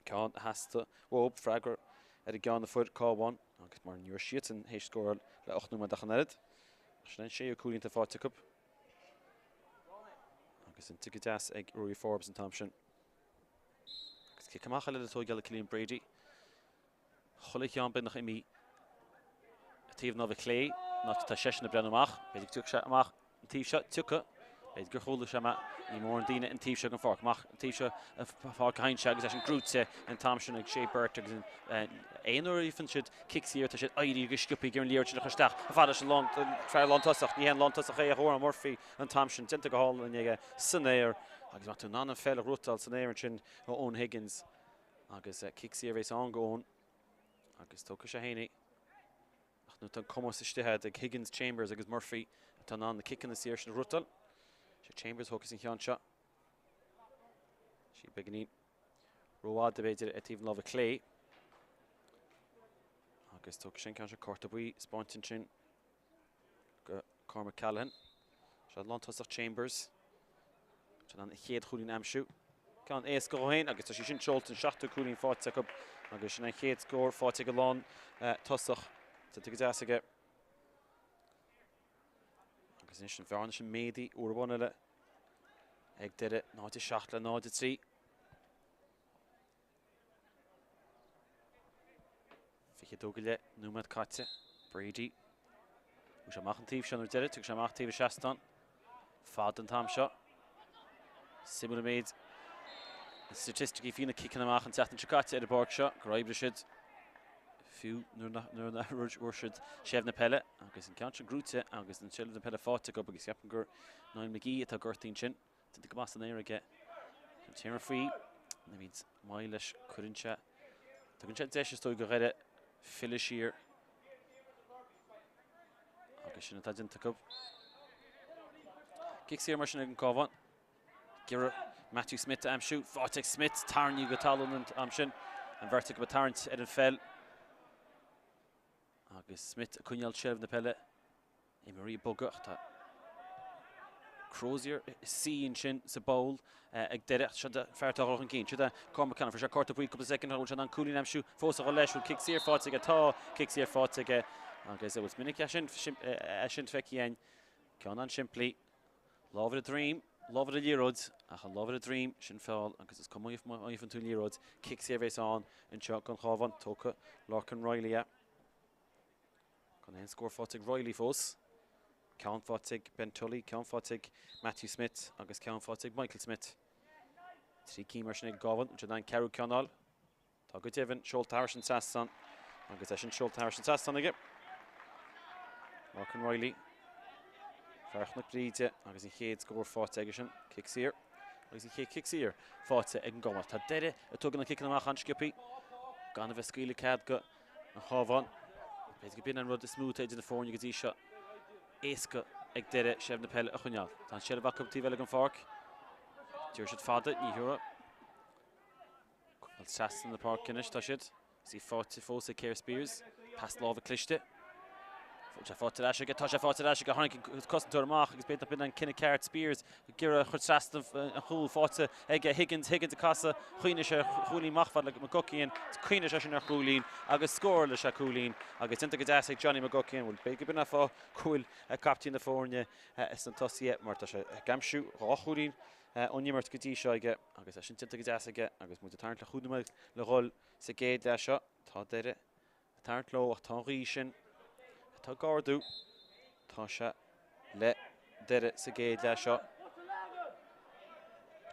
Ceann a theastaigh uathu, freagra ar an gceann a fuair Cabhán agus mar ní raibh siadsan théis scóráil le 8 nóiméad ach an oiread. Sin an séú cúilín atá faighte acu. Agus déanta go deas ag Rory Forbes an t-am sin. Agus cic amach eile le tógáil ag Cillian Brady. Chuile cheann beagnach imithe taobh na láimhe clé, an áit atá seisean ag breathnú amach. B'fhéidir go dtiocfaidh sé amach an taobh seo, tiocfaidh. B'fhéidir gur chuala sé mé, ní mórán daoine an taobh seo den pháirc. Amach an taobh seo den pháirc a théann sé agus eisean gnóite an t-am sin ag Shay Burt agus aon uair a fhaigheann siad cic saor tá siad éirí go sciobtha ag iarraidh an liathróid sin a chur isteach chomh fada leis an lán, fear lántosach. Ní hé an lántosach é ach Odhrán Murphy an t-am sin. Déanta go hálainn aige san aer agus má tá tú in ann an pheil a ghnóthachtáil san aer ansin ó Eoin Higgins, Agus cic saor a bheas ann go Eoin agus tógfaidh sé féin í. Ach nuair atá an cumas istigh agat ag Higgins, Chambers agus Murphy atá in ann na ciceanna saor sin a ghnóthachtáil. Sé Chambers a thógfas an ceann seo. Sí beagáinín rófhada b'fhéidir ar taobh na láimhe clé. Agus tógfaidh sé an ceann seo cárta buí spáinte ansin. go Cormac Callaghan. Seo an lántosach Chambers. Tá an chéad chúilín a aimsiú. Ceann éasca dhó féin agus tá sí sin seolta an seachtú cúilín faighte acu agus sin an chéad scór faighte ag an lán tosach. Déanta go deas aige. Agus anois an bhearna sin méadaithe uair amháin eile ag Doire 0-7 le 0-3. 22 go leith nóiméad caite. Brady. Chuaigh sé amach an taobh seo nuair deireadh, tiocfaidh sé amach taobh an seastáin. Fada an t-am seo. Suimiúil an méid na staitisticí faoi na ciceanna amach an tseachtain seo caite ar an bpáirc seo gur oibrigh siad fiú nuair nach bhfuair siad seilbh na peile agus an ceann sin gnóite agus an seilbh na peile faighte acu agus ceapaim gur Niall McGee atá gortaithe ansin. Déanta go maith san aer aige. An téarma faoi, na bhíonns maith leis, cuireann sé, tugann sé deis is dóigh do Dhoire filleadh siar. Agus sin atá déanta acu. Cic saor mar sin ag an Cabhán. Ag iarraidh Matthew Smith a aimsiú. Faighte ag Smith, tarraingthe go talún an t-am sin. An bheirt acu ag tarraingt ar an pheil. Agus Smith ag coinneáil seilbh na peile. Imreoirí ag bogadh ach tá Crozier suí ansin sa bpoll ag Doire. Seo fear atá ag dul chun cinn. Seo Cormac Callaghan. Fuair sé cárta buí cúpla soicind ó shin. Bhfuil sé in ann cúilín a aimsiú fós a dhul leis. Bhfuil cic saor faighte aige? Tá cic saor faighte aige. Agus bhuel is minic é sin, é sin feicthe againn. Ceann an-simplí. Lámh ar a dhroim. Lámh ar an liathróid, ach an lámh ar a droim, sin feall agus is cuma má fhaigheann tú an liathróid, cic saor a bheas ann anseo don Chabhán. Tógfaidh Lorcan Reilly é. Gan aon scór faighte ag Reilly fós. Ceann faighte ag Ben Tully, ceann faighte ag Matthew Smith agus ceann faighte ag Michael Smith. 3 cinn mar sin ag an gCabhán, an siad an ceathrú ceann a fháil. Tá go deimhin seolta thairis an trasnán agus é sin seolta thairis an trasnán aige. Lorcan Reilly, fear Chnoc Bríde agus an chéad scór faighte aige sin, cic saor agus an chéad cic saor faighte ag an gCabhán. Tá Doire ag tógáil na ciceanna amach an-sciobthaí gan a bheith ag scaoileadh cead go an Chabhán. B'fhéidir go b'in an rud is mó atá idir na foirne go dtí seo. Éasca ag Doire seilbh na peile a choinneáil. Tá an seilbh acu taobh eile den pháirc. D'iarr siad fada, ní thiúrfaidh. Bhuel, trasna na páirce anois tá siad. Is í faighte fós ag Keir Spears. Pas láimhe cliste. Bhfuil sé faighte ar ais aige? Tá sé faighte ar ais aige. Tháinig an cosantóir amach agus b'fhéidir nach b'in an cinneadh ceart. Spears ag iarraidh a chur trasna an chúil. Faighte aige Higgins. Higgins ag casadh. Choinnigh sé ar chúilín amach fad le McGuckian. Choinnigh sé sin ar chúilín agus scóráil sé cúilín agus déanta go deas ag Johnny McGuckian. Bhuel, b'fhéidir gurb in an fáth go bhfuil captaen na foirne sna tosaithe mar tá sé ag aimsiú 2 chúilín ón imirt go dtí seo aige. Agus é sin déanta go deas aige agus muid ag tarraingt le chúig nóiméad le dhul sa gcéad leath seo. Tá Doire ag tarraingt leo ach tá an ghaoth sin atá ag ardú. Tá sé le Doire sa gcéad leath seo.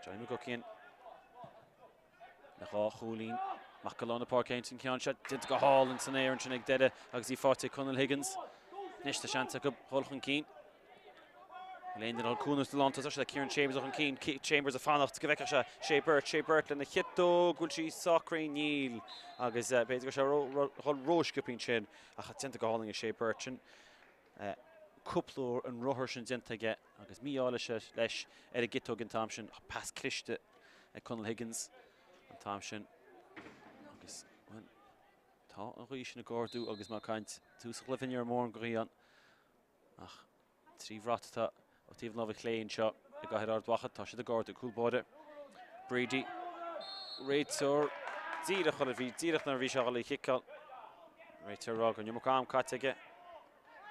Johnny McGuckian le 2 chúilín. Amach go lár na páirce an ceann seo déanta go hálainn san aer ansin ag Doire agus í faighte ag Conall Higgins. Anois tá seans acu dhul chun cinn. Níl aon duine chun cúnamh sa lántosach, sé Kieran Chambers chun cinn, Chambers ag fanacht go bhfeicfeadh sé Shay Burt, Shay Burt lena chiotóg, bhfuil sí sách cruinn? Níl agus b'fhéidir go raibh sé dhul rósciobtha ansin ach déanta go hálainn ag Shay Burt sin. Cúpla uair an rothar sin déanta aige agus mí-ádh leis leis ar an gciotóg an t-am sin ach pas cliste ag Conall Higgins an t-am sin agus bhuel tá an ghaoth sin ag ardú agus mé ag caint tús an chluiche ní raibh mórán gaoithe ann. Ach 3 bhrat atá ó taobh an láimhe chlé anseo i gcathair Ard Mhacha. Tá siad ag ardú. Cúl báire Brady. Réiteoir díreach nuair a bhí díreach nuair a bhí sé ag dul í chiceáil. Réiteoir ag rá go raibh an iomarca am caite aige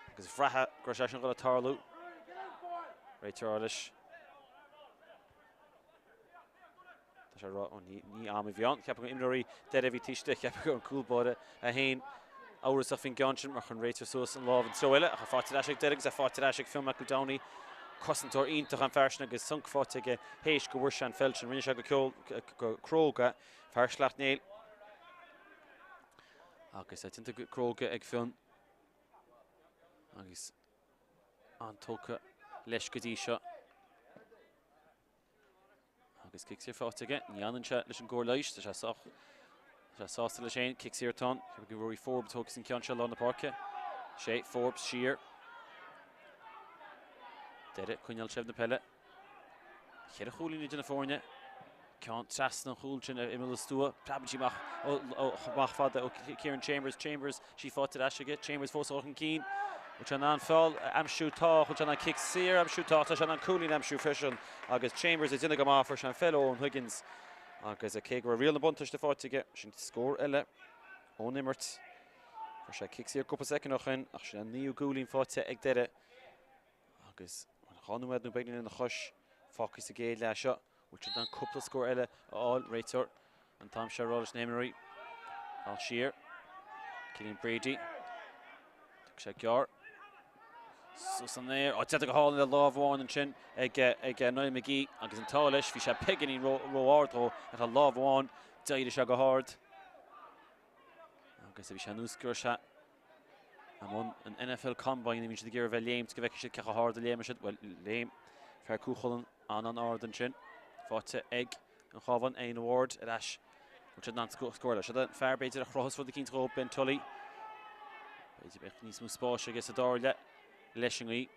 agus bhraith go raibh sé sin ag dul ag tarlú. Réiteoir leis. Tá sé ag rá, ó, ní am a bhí ann. Cheapfá gur imreoirí Doire a bhí taobh istigh, cheapfá gur an cúl báire é féin amhrasach faoin gceann sin mar chuir an réiteoir suas an lámh an treo eile ach é faighte ar ais ag Doire agus é faighte ar ais ag Fionn McEldowney. Cosantóir iontach an fear sin agus sonc faighte aige théis go bhfuair sé an pheil sin. Rinne sé go ceol, go cróga, fear Shleacht Néill. Agus é déanta go cróga ag Fionn. Agus an-tógtha leis go dtí seo. Agus cic saor faighte aige. Ní fhanann sé leis an gcóir leighis. Tá sé sách tá sé sásta leis féin. Cic saor atá ann. Ceapaim gur Rory Forbes a thógfas an ceann seo lár na páirce. Sé Forbes siar. Doire ag coinneáil seilbh na peile. Cheithre chúilín idir na foirne. Ceann trasna an chúil sin ar imeall an stua. Preabann sí amach amach fada ó Kieran Chambers. Chambers sí faighte ar ais aige. Chambers fós chun cinn. Bhfuil sé in ann feall a aimsiú? Tá. Bhfuil sé in ann cic saor a aimsiú? Tá. Tá sé in ann cúilín a aimsiú freisin. Agus Chambers ag déanamh go maith. Fuair sé an pheil ó Eoin Higgins. Agus cé go raibh riail na buntáiste faighte aige, sin scór eile ón imirt. Fuair sé cic saor cúpla soicind ó shin ach sin an naoú cúilín faighte ag Doire. Agus 2 nóiméad nó beagnach lena chois fágtha sa gcéad leath seo. Bhfuil siad in ann cúpla scór eile a fháil? Réiteoir an t-am seo ag rá leis na himreoirí dul siar. Cillian Brady. Thug sé gearr. Suas san aer. Ó, déanta go hálainn le lámh amháin ansin ag, ag Niall McGee agus an t-ádh leis. Bhí sé beagáinín ró-ard dó ach le lámh amháin d'éirigh sé go hard. Agus bhí sé anuas go raibh sé I mbun an NFL Combine a bhíonn siad ag iarraidh a bheith ag léimt go bhfeicfidh siad cé chomh hard a léimeann siad. Bhuel, léim fear Cú Chulainn an-an-ard ansin. Faighte ag an Chabhán, Éanna Ward ar ais. Bhfuil siad in ann scóráil. Siod an fear b'fhéidir a chruthós rud eicínt dhóibh, Ben Tully. B'fhéidir beidh níos mó spáis aige sa dara leath leis an ngaoth.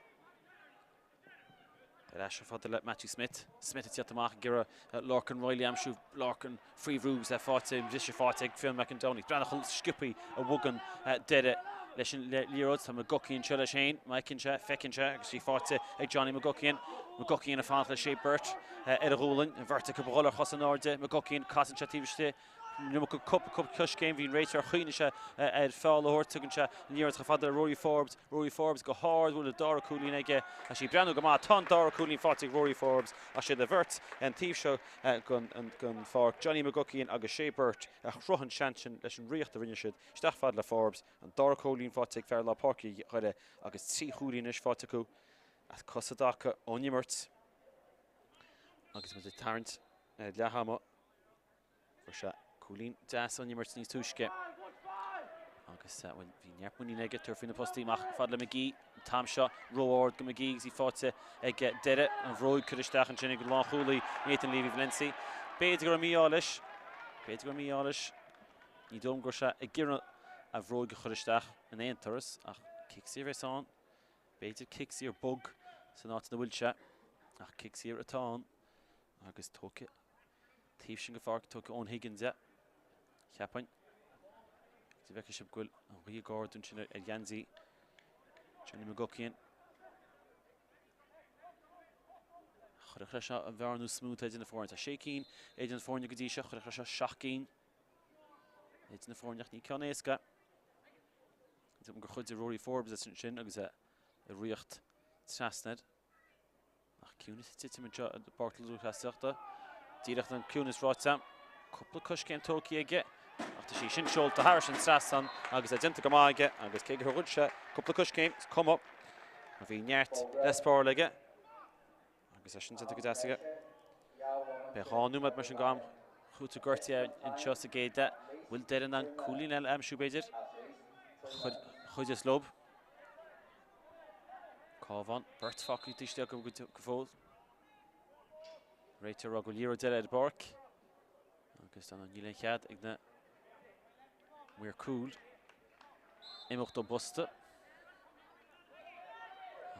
Ar ais chomh fada le Matthew Smith. Smith ag tíocht amach ag iarraidh Lorcan Reilly a aimsiú. Lorcan faoi bhrú agus é faighte, briseadh faighte ag Fionn McEldowney. Breathnaigh chomh sciobtha a bhogann Doire leis an liathróid. Tá McGuckian anseo leis féin. Má fheiceann sé, feiceann sé agus í faighte ag Johnny McGuckian. McGuckian ag fanacht le Shay Burt ar a ghualainn. An bheirt acu ag dhul ar chos in airde. McGuckian casann sé taobh istigh. An iomarca cúpla coiscéim, bhí an réiteoir choinnigh sé ar feall a thabhairt. Tugann sé an liathróid chomh fada le Rory Forbes. Rory Forbes go hard, bhfuil an dara cúilín aige. Tá sí ag breathnú go maith. Tá an dara cúilín faighte ag Rory Forbes ach siad an bheirt ar an taobh seo den pháirc, Johnny McGuckian agus Shay Burt, a chruthaigh an seans sin leis an riocht a rinne siad isteach fad le Forbes. An dara cúilín faighte ag fear lár páirce Dhoire agus 3 chúilín anois faighte acu as cosa i dtaca ón imirt agus muid ag tarraingt ar leath ama. Fuair sé cúilín deas ón imirt níos túisce agus bhuel, bhí neart muiníne aige tabhairt faoi na postaí amach fad le McGee. An t-am seo ró-ard go McGee agus í faighte ag Doire. An bhróig curtha isteach ansin ag an lánchúlaí Nathan Leavy Valency. B'fhéidir go raibh mí-ádh leis. B'fhéidir go raibh mí-ádh leis. Ní dóigh liom go raibh sé ag iarraidh a bhróig a chur isteach in aon turas ach cic saor a bheas ann. B'fhéidir cic saor bog san áit ina bhfuil sé ach cic saor atá ann agus tógtha taobh sin den pháirc, tógtha Eoin Higgins é, cheapfainn. Go bhfeicfidh sibh go bhfuil an ghaoth ag ardú ansin ar gheansaí Johnny McGuckian. Chuirfeadh leis seo an bhearna níos mó atá idir na foirne. Tá sé cinn idir na foirne go dtí seo, chuirfeadh leis seo seacht gcinn idir na foirne ach ní ceann éasca. Tuigim gur chuidigh Rory Forbes leis ansin agus é ag ritheacht trasna air. Ach ciúnas ag titim anseo i bPáirc na Lúthchleasaíochta. Díreach an ciúnas ráite. Cúpla coiscéim tógtha aige ach tá sí sin seolta thairis an trasnán agus é déanta go maith aige agus cé gur ghoid sé cúpla coiscéim, is cuma mar bhí neart le spáráil aige agus é sin déanta go deas aige. Beidh 2 nóiméad mar sin go am chúiteamh gortaithe anseo sa gcéad leath. Bhfuil Doire in ann cúilín eile a aimsiú b'fhéidir? Chuideos leo. Cabhán, beirt fágtha taobh istigh acu go fóill. Réiteoir ag rá go bhfuil liathróid eile ar an bpáirc. Agus dar ndóigh níl aon chead ag na maoir cúil imeacht ón bposta.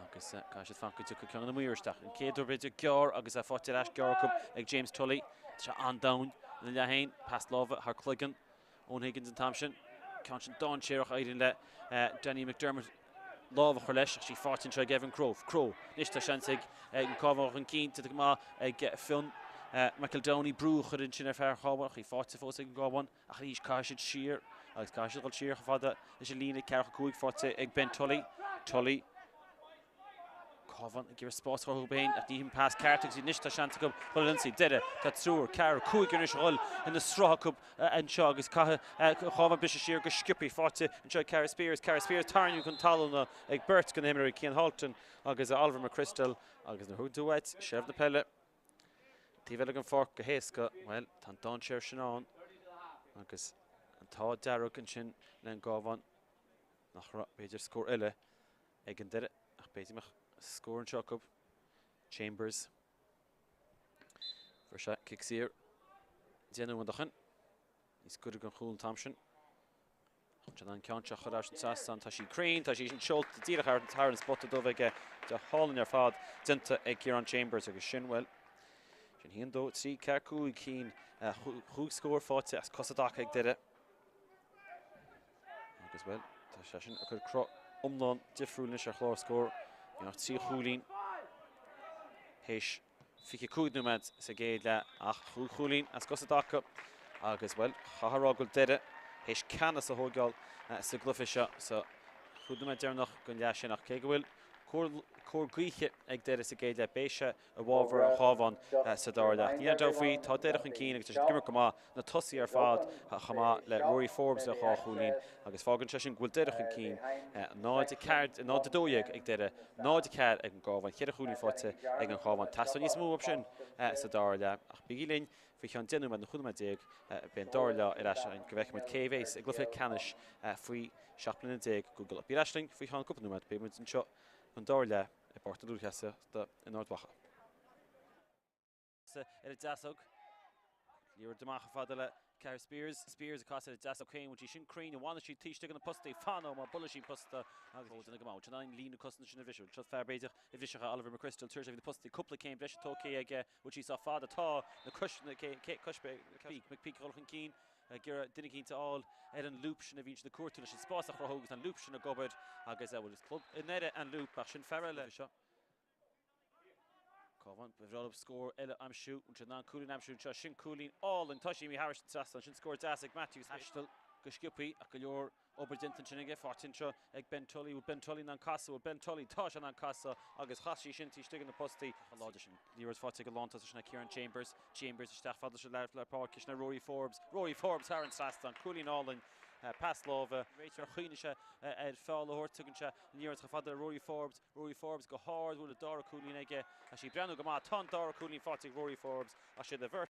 Agus caithfidh siad fanacht go dtiocfaidh ceann de na maoir isteach. An chéad uair b'fhéidir gearr agus é faighte ar ais gearr acu ag James Tully. Tá sé an-domhain ina leath féin. Pas láimhe thar cloigeann. Eoin Higgins an t-am sin. Ceann sin dainséarach éiríonn le Danny McDermott lámh a chur leis ach sí faighte anseo ag Evan Crowe. Crowe. Anois tá seans ag an Cabhán chun cinn. Déanta go maith ag Fionn McEldowney brú a chur ansin ar fear an Chabháin ach í faighte fós ag an gCabhán ach arís caithfidh siad siar agus caithfidh siad dul siar chomh fada leis an líne 4-5 faighte ag Ben Tully. Tully. Cabhán ag iarraidh spás a chruthú féin ach ní hin pas ceart agus anois tá seans acu dhul ar ionsaí. Doire, tá triúr, ceathrar, cúigear anois a dhul ina sruth acu anseo agus caithfidh an Cabhán briseadh siar go sciobtha. Faighte anseo ag Cara Speers. Cara Speers tarraingthe chun talún ag beirt de na himreoirí, Cian Halton agus Oliver McChrystal agus nuair a thugann tú uait seilbh na peile taobh eile den pháirc go héasca, bhuel, tá an dainséar sin ann agus an t-ádh dearg ansin le an gCabhán nach raibh, b'fhéidir, scór eile ag an deireadh ach b'fhéidir go mbeadh scór anseo acu. Chambers. Fuair sé cic saor 10 nóiméad ó shin. Níos gaire don chúl an t-am sin. Chun an ceann seo a chur thar an trasnán. Tá sí cruinn, tá sí sin seolta díreach thar an spota dubh aige. Go hálainn ar fad déanta ag Ciarán Chambers agus sin, bhuel, sin 1, 2, 3, 4, 5 cinn, chúig scór faighte as cosa i dtaca ag Doire. Agus, bhuel, tá sé sin ag cur cruth iomlán difriúil anois ar chlár scór. Níl ach 3 chúilín théis 25 nóiméad sa gcéad leath ach chúig chúilín as cosa i dtaca agus, bhuel, chaithfeá a rá go bhfuil Doire théis ceannas a thóigeáil sa gcluiche seo sa chúig nóiméad deireanach den leath sin ach cé go bhfuil cóir gaoithe ag Doire sa gcéad leath, beidh sé i bhfabhar an Chabháin sa dara leath. Níl aon dabht faoi, tá Doire chun cinn agus tá siad ag imirt go maith, na tosaithe ar fad chomh maith le Rory Forbes le dhá chúilín agus fágann sé sin go bhfuil Doire chun cinn, 0-4, 0-12 ag Doire, 0-4 ag an gCabhán, cheithre chúilín faighte ag an Chabhán. Teastóidh níos mó uathub sin sa dara leath ach bígí linn faoi cheann 10 nóiméad nó 15 nóiméad beidh an dara leath ar ais againn go bhfeicfidh muid cé a bheas i gcluiche ceannais faoi 17 bliana Cúige Uladh. Bí ar ais linn faoi cheann cúpla nóiméad, beidh muid anseo don dara leath. I bPáirc na Lúthchleasaíochta in Ard Mhacha. Ar an deasóg. Liathróid amach chomh fada le Cara Speers. Speers ag casadh ar an deasóg féin. Bhfuil sí sin cruinn? An bhfanfaidh sí taobh istigh de na postaí? Fanann má buaileann sí an posta agus ó déanamh go maith. Bhfuil sé in ann líne cosanta sin a bhriseadh? Bhfuil seo fear b'fhéidir a bhrisfeadh Oliver McChrystal tar éis bhí na postaí cúpla céim breise tógtha aige. Bhfuil sí sách fada? Tá na cois na cois McPeak ag dul chun cinn. ag iarraidh duine eicínt a fháil ar an lúp sin a bhíonn siad ag cuartú leis an spás a chruthú agus an lúp sin ag obair agus, bhuel, is club i nDoire an lúp ach sin fear eile seo. Cabhán, ba bhreá leo scór eile a aimsiú. An bhfuil siad in ann cúilín a aimsiú anseo? Sin cúilín álainn. Tá sí imithe thairis an trasnán. Sin scór deas ag Matthews. Taisteal go sciobthaí ach go leor obair déanta ansin aige. Faighte anseo ag Ben Tully. Bhfuil Ben Tully in ann casadh? Bhfuil Ben Tully? Tá sé in ann casadh agus chas sí sin taobh istigh de na postaí. Chomh láidir sin. Liathróid faighte ag an lántosaí sin Kieran Chambers. Chambers isteach fad leis an leath lár páirce sin Rory Forbes. Rory Forbes thar an trasnán. Cúilín álainn. Pas láimhe. Réiteoir chuimhnigh sé ar feall a thabhairt. Tugann sé an liathróid chomh fada le Rory Forbes. Rory Forbes go hard. Bhfuil an dara cúilín aige? Tá sí ag breathnú go maith. Tá an dara cúilín faighte ag Rory Forbes ach siad a bheirt.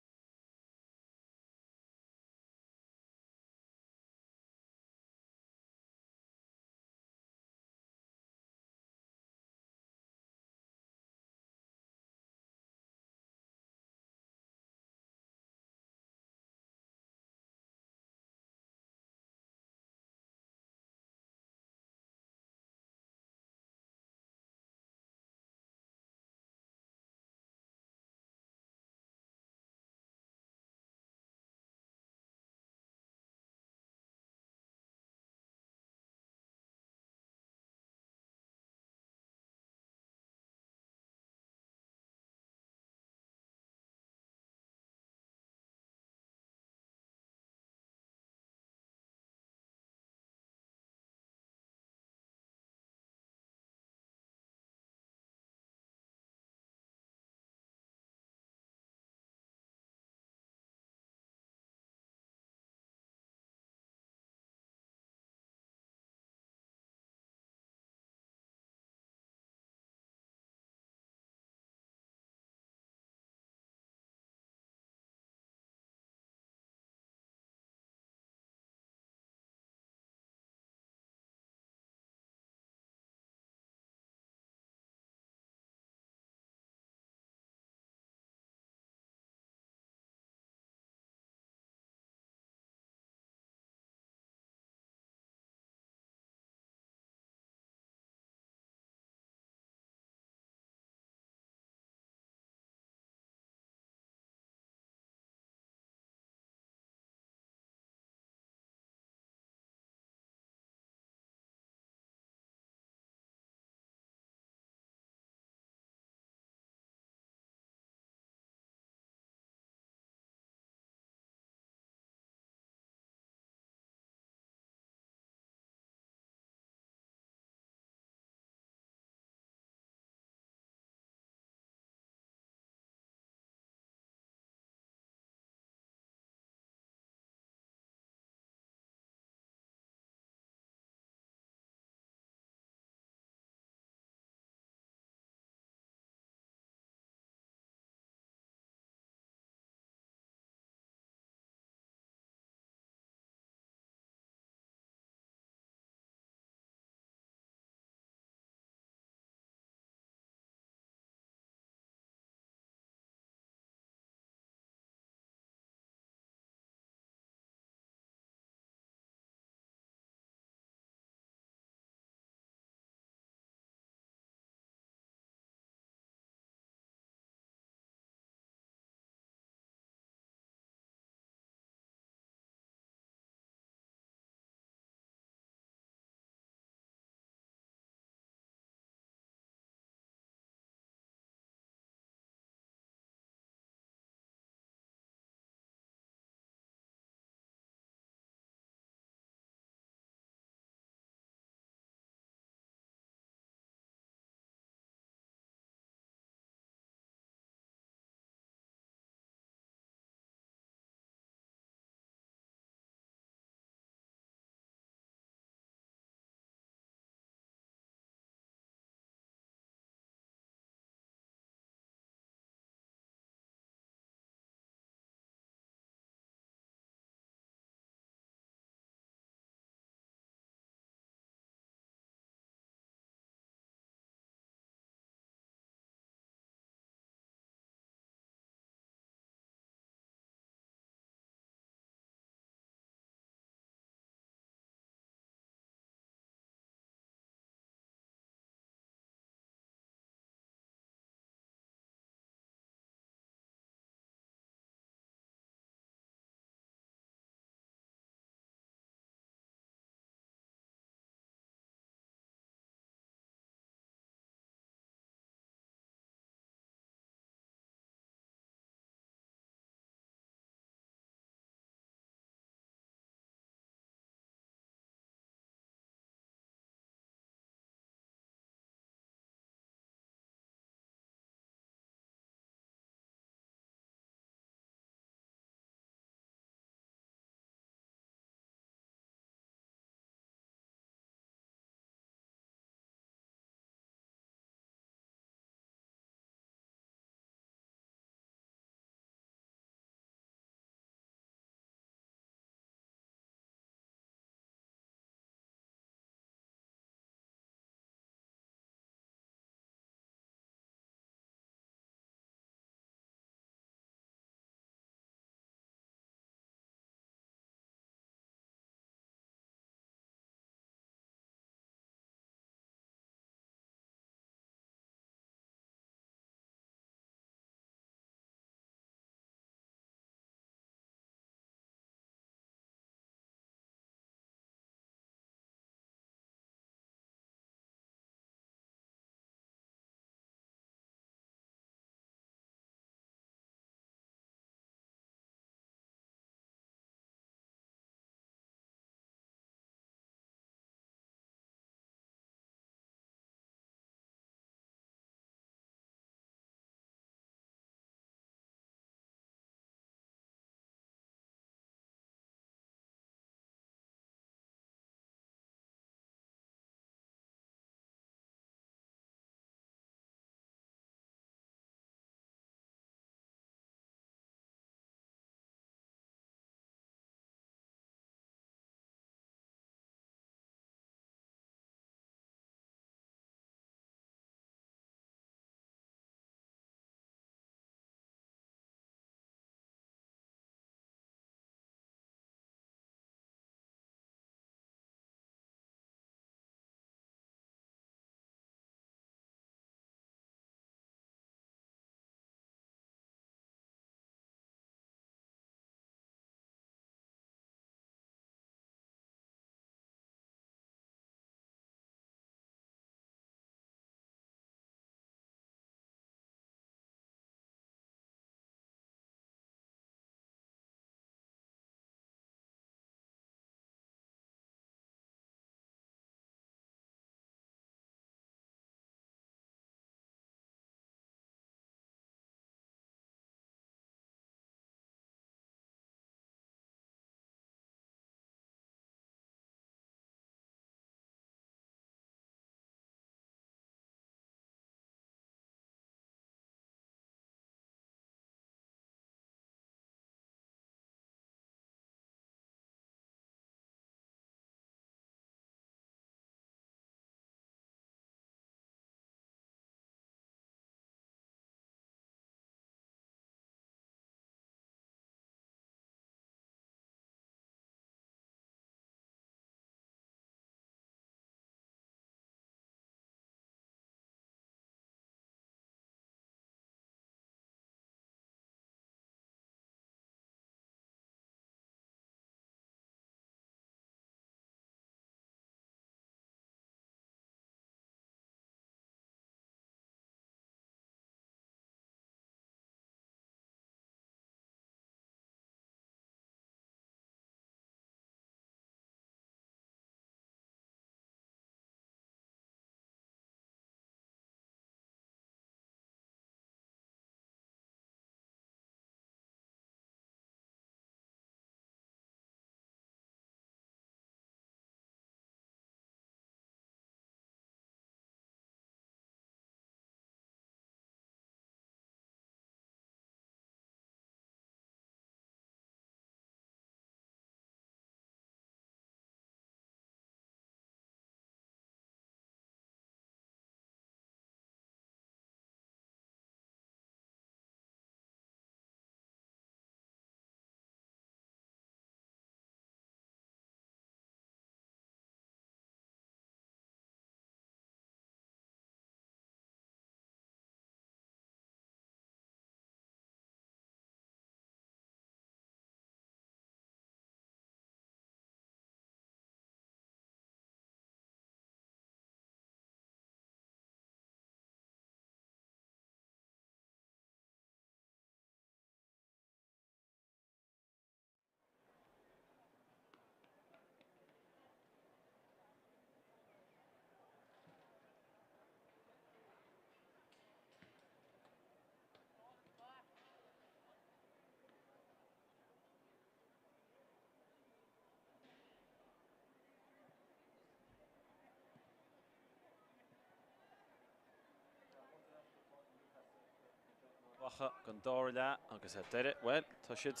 Mhacha don dara leath agus ar deireadh, bhuel, tá siad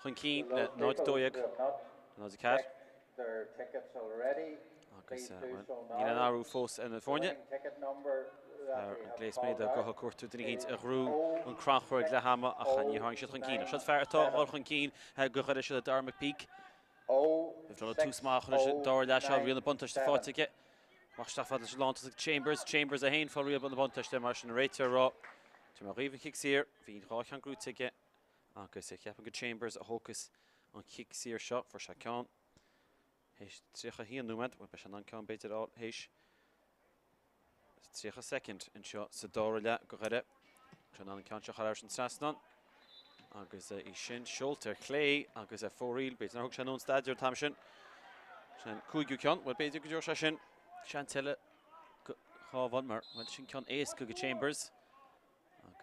chun cinn le 0-12, 0-4. Agus, bhuel, níl aon athrú fós ar na foirne. Fear an gléas méide gutha ag cuartú duine éicint a ghnóthaigh an crannchur ag leath ama ach ní tháinig siad chun cinn. Ach siod fear atá ag dul chun cinn do Dhoire, siod é Dara McPeak. Bhí tús maith a chur leis an dara leath seo, riail na buntáiste faighte aige. Amach isteach fad leis an lántosaí Chambers, Chambers é féin fá riail na buntáiste mar sin an réiteoir ag rá Tabharfaidh mé dhaoibh an chic saor, bhí an dá cheann gnóite aige agus ceapaim gur Chambers a thógfas an chic saor seo, fuair sé ceann théis 31 nóiméad, bhuel beidh sé in ann ceann b'fhéidir a fháil théis 30 soicind anseo sa dara leath do Dhoire. Tá in ann an ceann seo a chur thar an trasnán agus í sin seolta ar chlé agus ar fóraoil. B'fhéidir nár thug sé anonn staidéar an t-am sin. Sin an cúigiú ceann. Bhuel, b'fhéidir go dtabharfaidh sé sin seans eile don Chabhán mar bhuel sin ceann éasca do Chambers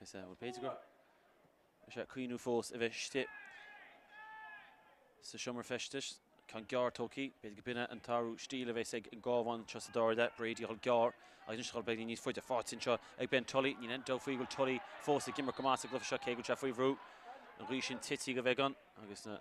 agus bhuel b'fhéidir go Tá sé ag cuimhniú fós a bheith istigh sa seomra feistis. Ceann gearr tógtha. B'fhéidir go b'in é an t-athrú stíl a bheas ag an gCabhán anseo sa dara leath. Brady a dhul gearr agus anois a dhul beagáinín níos faide. Faighte anseo ag Ben Tully. Níl aon dabht faoi go bhfuil Tully fós ag imirt go maith sa gcluiche seo cé go bhfuil sé faoi bhrú. An ghaoth sin tite go bheagán agus na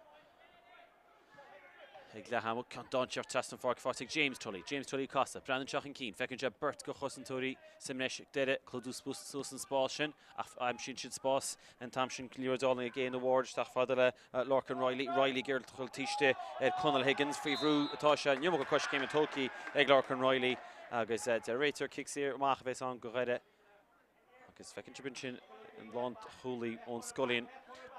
Ag leath ama, ceann dainséarach trasna an pháirc faighte ag James Tully. James Tully ag casadh. Breathnaíonn sé chun cinn. Feiceann sé beirt de chosantóirí sa mbreis ag Doire clúdú suas an spás sin ach aimsíonn siad spás an t-am sin. Liathróid álainn ag Éanna Ward isteach fada le Lorcan Reilly. Reilly ag iarraidh dul taobh istigh ar Conall Higgins. Faoi bhrú atá sé. An iomarca coiscéime tógtha ag Lorcan Reilly agus deir an réiteoir cic saor amach a bheas ann do Dhoire. Agus feiceann sibh ansin an lánchúlaí ón Scoilín,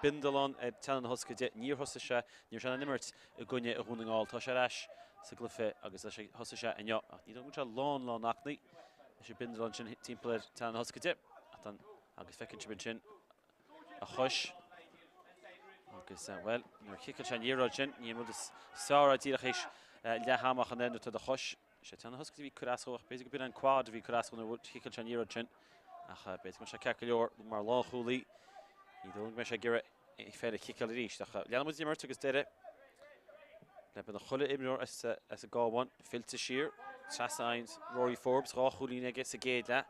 Bindealán ar teannán na thoscaide. Níor thosaigh sé, ní raibh sé in ann imirt i gcoinne Dhún na nGall. Tá sé ar ais sa gcluiche agus thosaigh sé inniu. Ach ní dóigh go bhfuil sé lán lán aclaí leis an bindealán sin timpeall ar teannán na thoscaide. Agus feiceann sibh ansin a chois. Agus, bhuel, nuair a chiceáil sé an liathróid sin, ní an rud is fearr é díreach théis leath ama ach an oiread nuair atá do chois Sé teannán na thoscaide a bhí ag cur as dó ach b'fhéidir go b'in an quad a bhí ag cur as dó nuair a chiceáil sé an liathróid sin. Ach b'fhéidir go mbeidh sé ceart go leor mar lánchúlaí. Ní dóigh liom go mbeidh sé ag iarraidh é féin a chiceáil arís. Ach leanann muid imirt agus Doire le beagnach chuile imreoir as an gCabhán fillte siar. Trasna a fhaigheann Rory Forbes, dhá chúilín aige sa gcéad leath.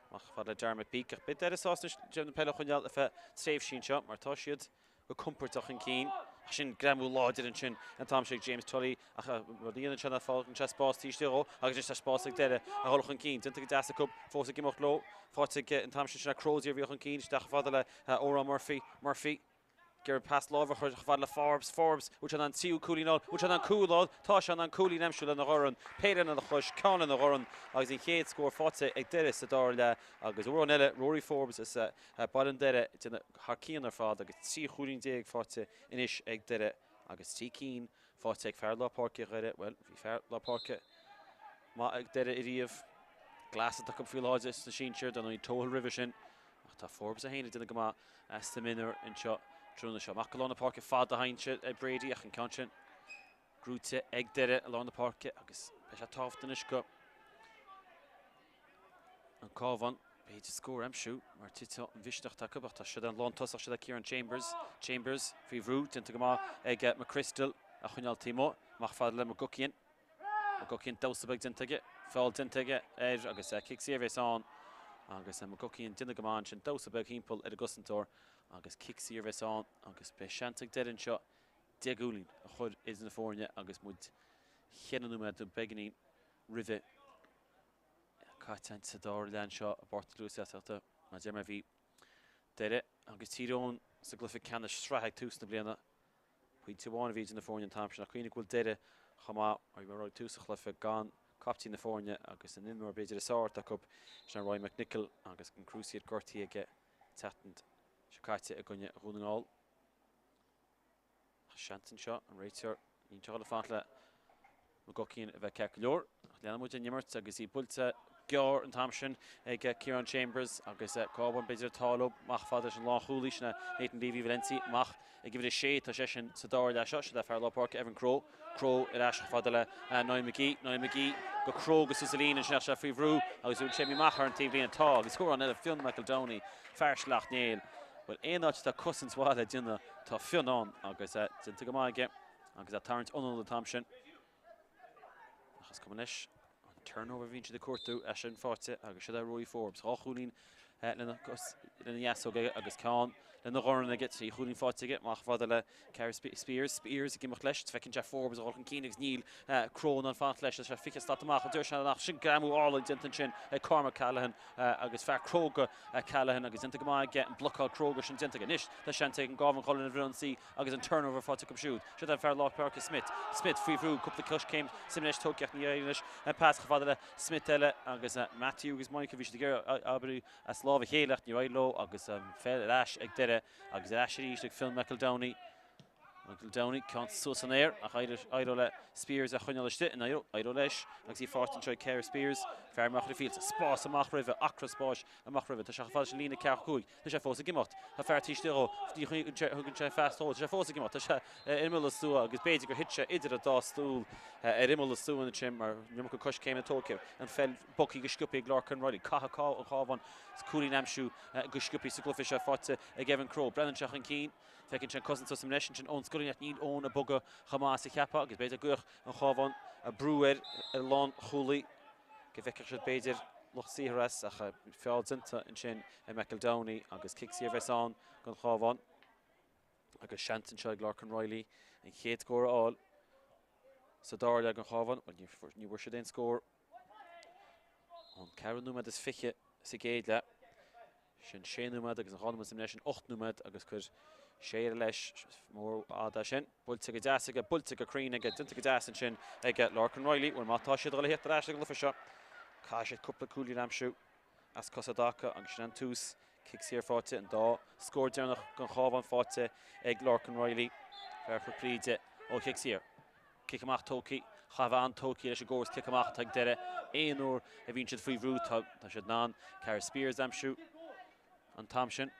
Amach fad le Darragh McPeak. Ach beidh Doire sásta anois seilbh na peile a choinneáil ar feadh tréimhsí anseo mar tá siad go compordach chun cinn. Ach sin greamú láidir ansin an t-am sin ag James Tully ach rud a dhéanann sé ná fágann sé spás taobh istigh dhó agus anois tá spás ag Doire a dhul chun cinn. Déanta go deas acu, fós ag imeacht leo. Faighte ag an t-am sin sin Crozier a bhí chun cinn isteach chomh fada le Odhrán Murphy. Murphy ag iarraidh pas láimhe a chur chomh fada le Forbes. Forbes, bhfuil sé in ann tríú cúilín a fháil? Bhfuil sé in ann cúl a fháil? Tá sé in ann cúilín a aimsiú lena dhorn. Péire lena chois, ceann lena dhorn agus an chéad scór faighte ag Doire sa dara leath agus uair amháin eile Rory Forbes is Baile an Doire ag déanamh thar cionn ar fad agus 13 chúilín faighte anois ag Doire agus 3 cinn faighte ag fear lár páirce Dhoire. Bhuel, bhí fear lár páirce maith ag Doire ariamh. Glass atá acu faoi láthair sna sinsir, dar ndóigh Tohill roimhe sin. Ach tá Forbes é féin ag déanamh go maith as na mionúir anseo tráthnóna seo. Amach go lár na páirce fada a thagann sé ag Brady ach an ceann sin gnóite ag Doire i lár na páirce agus beidh sé tábhachtach anois do An Cabhán, b'fhéidir scór a aimsiú mar titfidh an mhisneach atá acu ach tá siad an lántosach siad Kieran Chambers. Chambers faoi bhrú, déanta go maith ag McChrystal a choinneáil taobh amuigh. Amach fada le McGuckian. McGuckian damhsa beag déanta aige, feall déanta aige air agus cic saor a bheas ann agus McGuckian déanamh go maith ansin, damhsa beag thimpeall ar an gcosantóir agus cic saor a bheas ann agus beidh seans ag Doire anseo 10 gcúilín a chur idir na foirne agus muid cheithre nóiméad nó beagáinín roimhe. Caite sa dara leath anseo i bPáirc na Luasaíochta. Mar a deir mé bhí Doire agus Tír Eoghain sa gcluiche ceannais sraithe ag tús na bliana. Pointe amháin a bhí idir na foirne an t-am sin ach cuimhnigh go bhfuil Doire chomh maith mar bhí mé ag rá ag tús an chluiche gan captaen na foirne agus an imreoir b'fhéidir is fearr atá acu, sin Ryan McNicholl agus an cruciate gortaithe aige an tseachtain seo caite i gcoinne Dhún na nGall. Seans anseo, an réiteoir, níl sé ag dul ag fanacht le McGuckian a bheith ceart go leor. Ach leanann muid an imirt agus í buailte gearr an t-am sin ag Ciarán Chambers agus Cabhán b'fhéidir atá leo amach fada leis an lánchúlaí sin Nathan Leavy Valency amach ag uimhir 6 tá seisean sa dara leath seo. Siod é fear lár páirce Evan Crowe. Crowe ar ais chomh fada le Niall McGee. Niall McGee go Crowe go suas an líne ansin ach sé faoi bhrú agus bhfuil sé amach ar an taobhlíne. Tá agus uair amháin eile Fionn McEldowney, fear Shleacht Néill. Bhuel aon áit atá cosaint mhaith le déanamh tá Fionn ann agus é déanta go maith aige agus é ag tarraingt anall an t-am sin. Ach is cuma anois an turnover a bhíonn siad ag cuartú é sin faighte agus siod é Rory Forbes. Dhá chúilín lena dheasóg aige agus ceann lena dhorn aige, 3 chúilín faighte aige, amach chomh fada le Carrie Spears, Spears ag imeacht leis, feiceann sé Forbes ag dul chun cinn agus níl Crowe in ann fanacht leis, tá sé 20 slat amach an deireadh sin ach sin greamú álainn déanta ansin ag Cormac Callaghan agus fear cróga Callaghan agus déanta go maith aige an blocáil cróga sin déanta aige. Anois tá seans ag an gCabhán dhul ina bhfrithionsaí agus an turnover faighte acu siúd. Seo an fear lár páirce Smith. Smith faoi bhrú, cúpla coiscéim suim leis tógtha ach ní éiríonn leis an pas chomh fada le Smith eile agus Matthew agus Michael, bhí siad ag iarraidh oibriú as lámh a chéile ach níor éirigh leo agus an pheil ar ais ag Doire agus ar ais arís ag Fionn McEldowney. McEldowney, ceann suas san aer ach éireoidh le Spears a choinneáil istigh, éireoidh leis agus í faighte anseo ag Keir Spears, fear Machaire Fíolta, spás amach roimhe, acra spáis amach roimhe, tá sé chomh fada leis an líne 4 5, tá sé fós ag imeacht, tá fear taobh istigh dhó, ní thugann sé phas dó, tá sé fós ag imeacht, tá sé ar imeall an stua agus b'fhéidir gur thit sé idir an dá stól ar imeall an stua ansin mar an iomarca coiscéimeanna tógtha, an pheil bogtha go sciobtha ag Lorcan Reilly, caithfidh an Cabhán cúilín a aimsiú go sciobtha sa gcluiche seo faighte ag Evan Crowe, breathnaíonn sé chun cinn, feiceann sé an cosaint suas leis ansin Eoin Scullion ach níl Eoin ag bogadh chomh maith is a cheapfá agus b'fhéidir go gcuirfeadh an Cabhán brú ar an lánchúlaí go bhfeicfeadh siad b'fhéidir lucht saothair as ach feall déanta ansin ag McEldowney agus cic saor a bheas ann don Chabhán agus seans anseo ag Lorcan Reilly an chéad scór a fháil sa dara leath don Chabhán. Bhuel ní bhfuair siad aon scór ón ceathrú nóiméad is 20 sa gcéad leath. Sin sé nóiméad agus an 2 nóiméad leis, sin 8 nóiméad agus cuir sé eile leis, mór fhada é sin. Buailte go deas aige, buailte go cruinn aige, déanta go deas ansin ag Lorcan Reilly. Bhuel má tá siad ag dul a theacht ar ais ag an gcluiche seo, caithfidh siad cúpla cúilín a aimsiú as cosa i dtaca agus sin an tús. Cic saor faighte, an dá scór deireanach don Chabhán faighte ag Lorcan Reilly, fear Chnoc Bríde ó chic saor. Cic amach tógtha. Chaithfeá a bheith an-tógtha leis an gcóras cic amach atá ag Doire. Aon uair a bhíonn siad faoi bhrú tá siad in ann Carys Spears a aimsiú an t-am sin.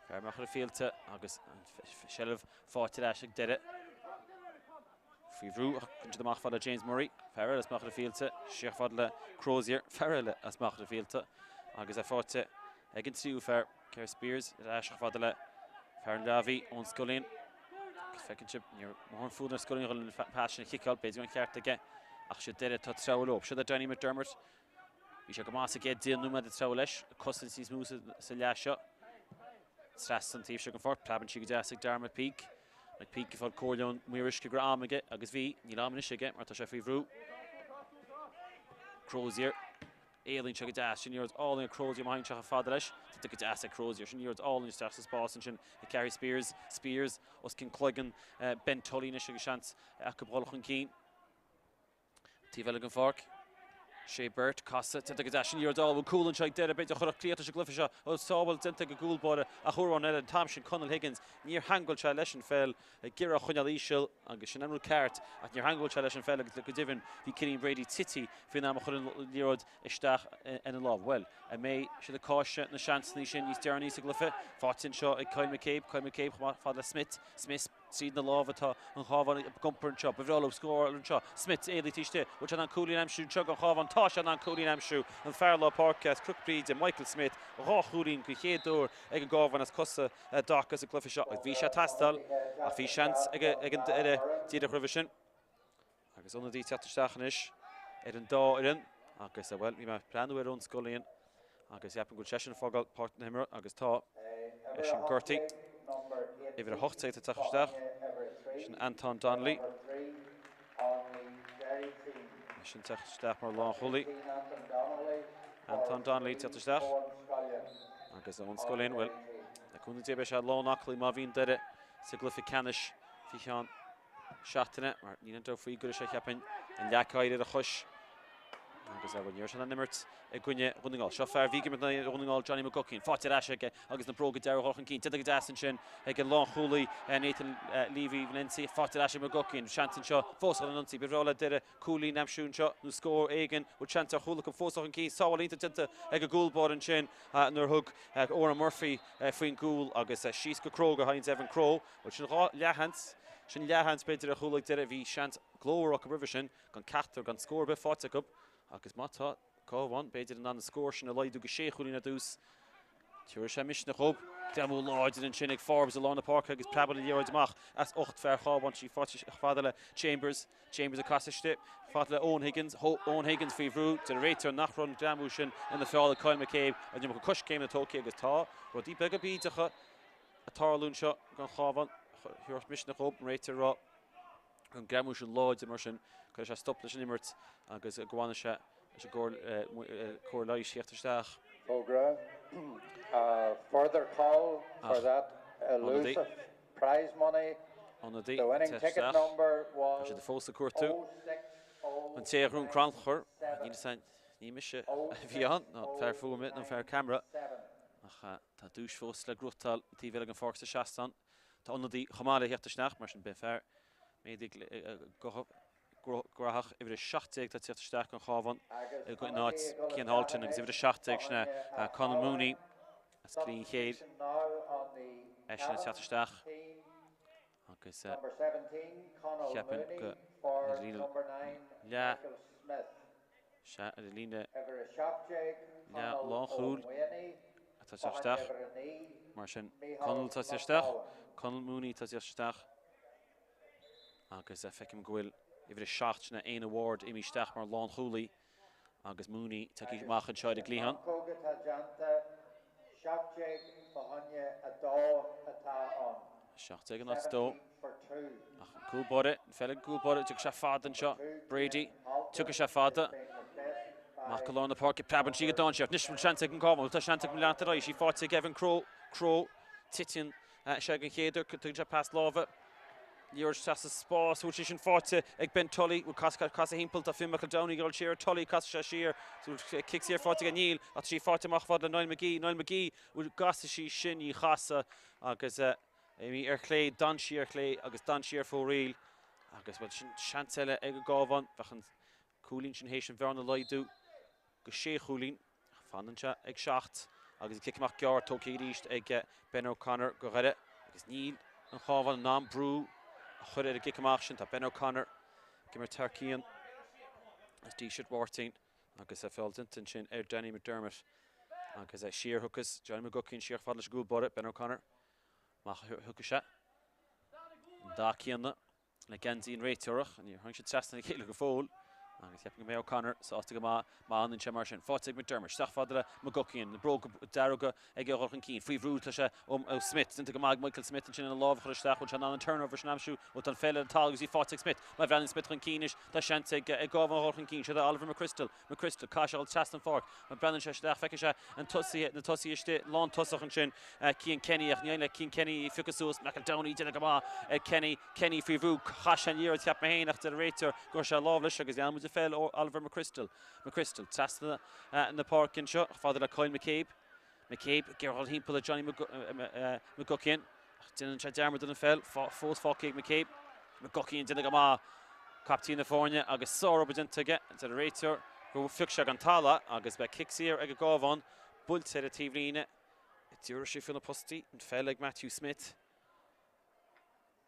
Fear Machaire Fíolta agus an seilbh faighte ar ais ag Doire. Faoi bhrú ach cuireann siad amach fad le James Murray, fear eile as Machaire Fíolta, siar fad le Crozier, fear eile as Machaire Fíolta agus é faighte ag an tríú fear. Keir Spears ar ais chomh fada le fear an Leamhaí, Eoin Scullion. Agus feiceann sibh, ní raibh mórán fonn ar Scullion dhul an pas sin a chiceáil, b'fhéidir go raibh an ceart aige, ach siad Doire atá ag treabhadh leo. Siod é Danny McDermott. Bhí sé go maith sa gcéad 10 nóiméad ag treabhadh leis, ag cosaint níos mó sa leath seo. Trasna an taobh seo den pháirc, preabann sí go deas ag Dara McPeak. McPeak ag fáil comhairle ón maor uisce go raibh am aige, agus bhí, níl am anois aige mar tá sé faoi bhrú. Crozier. Éalaíonn sé go deas. Sin liathróid álainn ag Crozier má théann sé chomh fada leis. Déanta go deas ag Crozier. Sin liathróid álainn isteach sa spás ansin ag Carrie Spears. Spears os cionn cloigeann Ben Tully anois agus seans acu dhul chun cinn. Taobh eile den pháirc. Sé Burt, casadh, déanta go deas. Sin liathróid álainn. Cúl anseo ag Doire. B'fhéidir a chuirfeadh críoch leis an gcluiche seo. Ó sábháil déanta ag an gcúl báire ach uair amháin eile an t-am sin Conall Higgins. Níor theangmhail sé leis an pheil. Ag iarraidh a choinneáil íseal agus sin an rud ceart ach níor theangmhail sé leis an pheil agus go deimhin bhí Cillian Brady tite faoin am a chuir an liathróid isteach ina lámh. Bhuel, an mbeidh siad ag cáiseamh na seansanna sin níos deireanaí sa gcluiche? Faighte anseo ag Kyle McCabe, Kyle McCabe chomh fada le Smith, Smith tríd na lámha atá an Cabhán ag iompar anseo. Ba bhreá leo scóráil anseo. Smith éalaithe istigh. Bhfuil sé in ann cúilín a aimsiú anseo don Chabhán? Tá sé in ann cúilín a aimsiú. An fear lár páirce as Cnoc Bríde, Michael Smith, dhá chúilín den chéad uair ag an gCabhán as cosa dtaca sa gcluiche seo agus bhí sé ag teastáil ach bhí seans ag an Doire díreach roimhe sin. Agus ionadaí teacht isteach anois ar an dá fhoireann agus, bhuel, bhí mé ag breathnú ar Eoin Scullion agus ceapaim go bhfuil seisean ag fágáil páirc na himeartha agus tá eisean gortaithe. Uimhir 18 ag teacht isteach, sin Anton Donnelly. Eisean teacht isteach mar lánchúlaí. Anton Donnelly teacht isteach. Agus Eoin Scullion, bhuel, le cúnamh Dé beidh sé lán aclaí má bhíonn Doire sa gcluiche ceannais faoi cheann seachtaine, mar níl aon dabht faoi go gcuirfidh sé, cheapfainn, an leac oighir ar a chois. Agus bhuel, ní raibh sé in ann imirt i gcoinne Dhún na nGall. Seo fear a bhí ag imirt in aghaidh Dhún na nGall, Johnny McGuckian. Faighte ar ais aige agus na bróga dearga dhul chun cinn. Déanta go deas ansin ag an lánchúlaí Nathan Leavy Valency. Faighte ar ais ag McGuckian. Seans anseo fós chun an ionsaí. Ba bhreá le Doire cúilín a aimsiú anseo nó scór éigin. Bhfuil seans ar chúl acu fós chun cinn. Sábháil iontach déanta ag an gcúl báire ansin nuair a thug Odhrán Murphy faoin gcúl agus síos go cróga a thagann Evan Crowe. Bhuel sin dhá leathsheans. Sin leathsheans b'fhéidir ar chúl ag Doire. Bhí seans glórmhar acu roimhe sin gan ceachtar, gan scór ar bith faighte acu agus má tá Cabhán, b'fhéidir, in ann an scór sin a laghdú go sé chúilín ar dtús, tabharfaidh sé misneach dhóibh. Greamú láidir ansin ag Forbes i lár na páirce agus preabann an liathróid amach as ucht fear Chábháin. Sí faighte chomh fada le Chambers. Chambers ag casadh istigh chomh fada le Eoin Higgins. Eoin Higgins faoi bhrú. Deir an réiteoir nach raibh an greamú sin ina feall ag Kyle McCabe. An iomarca coiscéimeanna tógtha agus tá rudaí beaga bídeacha ag tarlú anseo don Chábhán. Thabharfadh misneach dhób an réiteoir a rá an greamú sin láidir mar sin cuirfidh sé stop leis an imirt agus go bhfanfaidh sé leis an gcóir leighis theacht isteach. Fógra, A further call for that elusive prize money. Ionadaí ag teacht isteach. Tá siad fós ag cuartú an té a ghnóthaigh an crannchur. Ní mise a bhí ann, ná fear fuaime nó fear ceamara, ach tá duais fós le gnóthachtáil an taobh eile den pháirc sa seastán. Tá ionadaí chomh maith le theacht isteach, mar sin beidh fear méadaithe graitheach uimhir 17 atá ag teacht isteach don Chábhán in áit Cian Halton agus uimhir 17 sin é Conal Mooney as Cillín Chéir. Eisean ag teacht isteach agus cheapfainn go ar líne leath sea ar líne leath lánchúil atá ag teacht isteach mar sin Conal atá ag teacht isteach Conal Mooney atá ag teacht isteach. Agus feicim go bhfuil uimhir 7, sin é Éanna Ward, imithe isteach mar lánchúlaí agus Mooney tagtha amach anseo ar an gcliathán. Cóg atá déanta, 17 fá choinne 2 atá ann. 17 in áit 2. Ach an cúl báire, an pheil ag an gcúl báire, tiocfaidh sé fada anseo, Brady, tiocfaidh sé fada. Amach go lár na páirce, preabann sí go dainséarach. Anois bhfuil seans ag an gCábhán, tá seans ag an leanacht ar aghaidh, sí faighte ag Evan Crowe, Crowe, titeann sé den chéad uair, tugann sé pas láimhe. Liathróid isteach sa spás, bhfuil sé sin faighte ag Ben Tully, bhfuil casadh casadh thimpeall, tá Finn McEldowney ag dul siar ar Tully, casfaidh sé siar, bhfuil cic saor faighte aige, níl, ach tá sí faighte amach fad le Niall McGee, Niall McGee, bhfuil gcasfaidh sí sin, ní chasfaidh agus imithe ar chlé, d'fhan sí ar chlé agus d'fhan sí ar fóraoil agus bhuel sin seans eile ag an gCábhán, bheadh an cúilín sin théis an bhearna a laghdú go sé chúilín. Fanann sé ag 7 agus an cic amach gearr tógtha arís ag Ben O'Connor do Dhoire agus níl an Chábhán in ann brú a chur ar an gcic amach sin. Tá Ben O'Connor ag imirt thar cionn as Díseart Mháirtín agus feall déanta ansin ar Danny McDermott agus siar thiocfas Johnny McGuckian siar fad leis an gcúl báire, Ben O'Connor amach thiocfaidh sé. An dath céanna. le geansaí an réiteora. Níor tháinig siad trasna a chéile go fóill agus cheapfainn go mbeidh O'Connor sásta go maith má fhanann sé mar sin. Faighte ag McDermott. Isteach fada le McGuckian. Na bróga dearga aige a dhul chun cinn. Faoi bhrú tá sé ó Smith. Déanta go maith ag Michael Smith ansin an lámh a chur isteach. Bhfuil sé in ann an turnover sin a aimsiú? Bhuel tá an pheil ar an talamh agus í faighte ag Smith. Má bhreathnaíonn Smith chun cinn anois tá seans ag an gCábhán a dhul chun cinn. Seo do Oliver McChrystal. McChrystal, caithfidh sé a dhul trasna an pháirc. Má breathnaíonn sé isteach, feicfidh sé an tosaithe, na tosaithe istigh, lántosach ansin, Cian Kenny, ach ní éiríonn le Cian Kenny í a phiocadh suas. McEldowney, déanamh go maith ar Kenny. Kenny faoi bhrú, chaith sé an liathróid, cheap mé féin, ach deir an réiteoir go raibh sé lámh leis agus leanann muid an pheil ó Oliver McChrystal. McChrystal, trasna na páirce anseo, chomh fada le Kyle McCabe. McCabe ag iarraidh a dhul thimpeall ar Johnny McGuckian. Ach déanann sé dearmad den pheil, fós fágtha ag McCabe. McGuckian déanamh go maith, captaen na foirne agus sárobair déanta aige, deir an réiteoir gur phioc sé den talamh agus beidh cic saor ag an gCábhán, buailte ar an taobhlíne. D'éirigh sé faoi na postaí, an pheil ag Matthew Smith.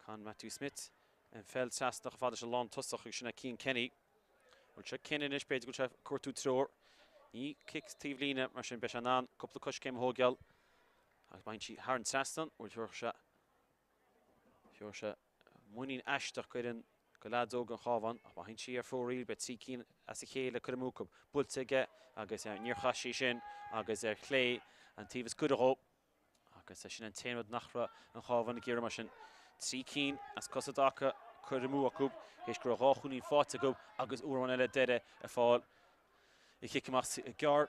Con Matthew Smith, an pheil trasna chomh fada leis an lántosach agus sin é Cian Kenny. Bhfuil sé Kenny anois, b'fhéidir go bhfuil sé ag cuartú treoir. Ní cic taobhlíne mar sin beidh sé in ann cúpla coiscéim a thógáil. Agus má théann sí thar an trasnán, bhuel thabharfadh sé, thabharfadh sé muinín aisteach d'fhoireann, do leaids óga an Chabháin, ach má théann sí ar fóraoil beidh 3 cinn as a chéile curtha amú acu. Buailte aige agus níor chaith sí sin agus ar chlé an taobh is gaire dhó. Agus sin an t-aon rud nach raibh an Chabhán ag iarraidh mar sin. 3 cinn as cosa i dtaca curtha amú acu, théis go raibh 2 chúilín faighte acu agus uair amháin eile Doire ag fáil a chic amach gearr.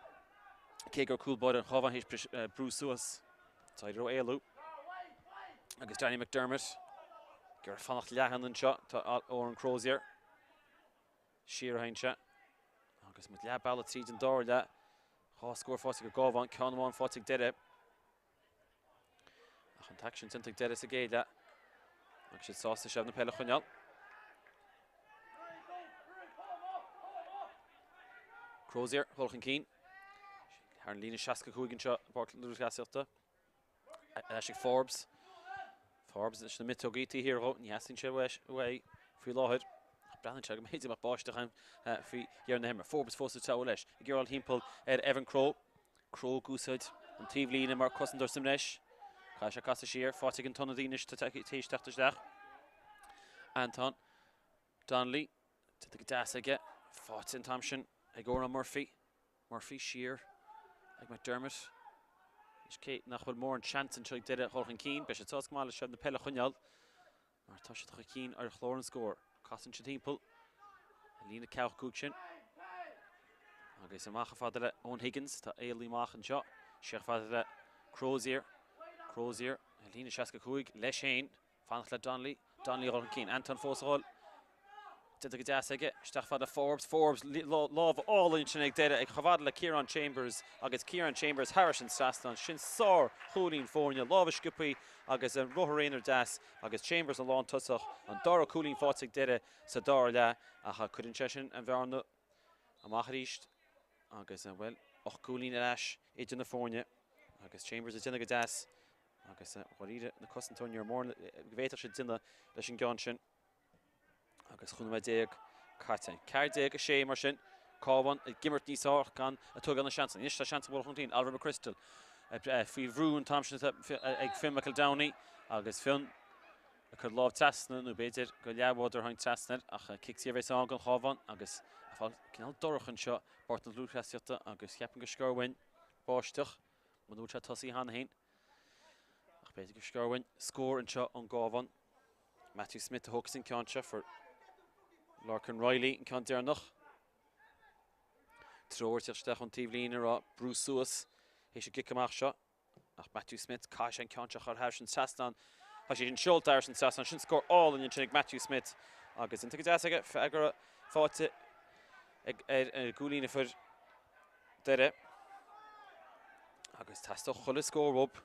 Cé go raibh cúl báire an Chabháin théis brú suas, d'éirigh leo éalú. Agus Danny McDermott ag iarraidh fanacht leathan anseo. Tá Odhrán Crozier siar a théann sé. Agus muid leath bealaigh tríd an dara leath. 2 scór faighte ag an gCábhán, ceann amháin faighte ag Doire. Ach an t-aicsean déanta ag Doire sa gcéad leath. Agus siad sásta seilbh na peile a choinneáil. Crozier, dul chun cinn. Thar an líne 65 anseo i bPáirc na Lúthchleasaíochta. Ar ais ag Forbes. Forbes leis na miotógaí taobh thiar dhó. Ní theastaíonn sé uaidh faoi láthair. Ach breathnaíonn sé go mb'fhéidir go mbeadh báisteach ann faoi dheireadh na himeartha. Forbes fós ag treabhadh leis. Ag iarraidh dul thimpeall ar Evan Crowe. Crowe ag úsáid an taobhlíne mar cosantóir sa mbreis. Caithfidh sé casadh siar, faighte ag an t-ionadaí anois atá théis teacht isteach. Anton Donnelly, déanta go deas aige, faighte an t-am sin ag Odhrán Murphy. Murphy siar ag McDermott. Anois cé nach bhfuil mórán seans anseo ag Doire dhul chun cinn, beidh siad sásta go maith le seilbh na peile a choinneáil mar tá siad chun cinn ar chlár an scóir. Casann siad timpeall an líne 45 sin agus amach chomh fada le Eoin Higgins. Tá éalaithe amach anseo. Siar chomh fada le Crozier. Crozier ar líne 65 leis féin. Fanacht le Donnelly. Donnelly a dhul chun cinn. Anton fós a dhul. Déanta go deas aige. Isteach fada Forbes. Forbes, lámh álainn sin ag deireadh ag chomh fada le Ciarán Chambers agus Ciarán Chambers thairis an trasnán. Sin sár chúilín foirne. Lámha sciobthaí agus an rothar aonair deas agus Chambers ina lántosach. An dara cúilín faighte ag Doire sa dara leath ach cuireann sé sin an bhearna amach arís agus, bhuel, 8 gcúilín ar ais idir na foirne agus Chambers ag déanamh go deas. Agus dháiríre, na cosantóirí, ní raibh mórán go bhféadfadh siad déanamh leis an gceann sin. Agus 12 nóiméad caite. 14, 6 mar sin. Cabhán ag imirt níos fearr gan ag tógáil na seansanna. Anois tá seans mór chun cinn. Oliver McChrystal faoi bhrú an t-am sin ag Fionn McEldowney agus Fionn ag cur lámh trasna nó b'fhéidir gur leathbhádóir a tháinig trasna air ach cic saor a bheas ann don Chabhán agus ag fáil cineál dorcha anseo i bPáirc na Lúthchleasaíochta agus cheapfainn gur sciorr uainn báisteach muna bhfuil sé tosaithe cheana féin. Ach b'fhéidir gur sciorr uainn scór anseo ón gCabhán. Matthew Smith a thógfas an ceann seo. Fuair Lorcan Reilly an ceann deireanach. Treoir ag teacht isteach ón taobhlíne ag rá brú suas théis an gcic amach seo. Ach Matthew Smith, caithfidh sé an ceann seo a chur thairis an trasnán. Tá sé sin seolta thairis an trasnán. Sin scór álainn ansin ag Matthew Smith agus déanta go deas aige. Freagra faighte ag ar an gcúilín a fuair Doire agus theastódh chuile scór uathu.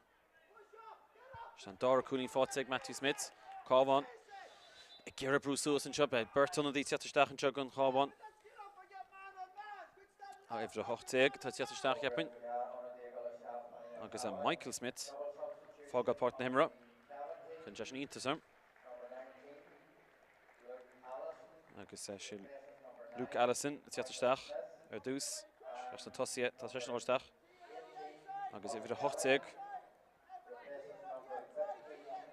Sin an dara cúilín faighte ag Matthew Smith. Cabhán ag iarraidh brú suas anseo. Beidh beirt ionadaí ag teacht isteach anseo don Chabhán. Uimhir 18 atá ag teacht isteach, cheapfainn. Agus Michael Smith fágáil páirc na himeartha. Cuireann sé sin iontas orm. Agus sin Luke Allison ag teacht isteach ar dtús. Leis na tosaithe, tá seisean ag dul isteach. Agus uimhir 18.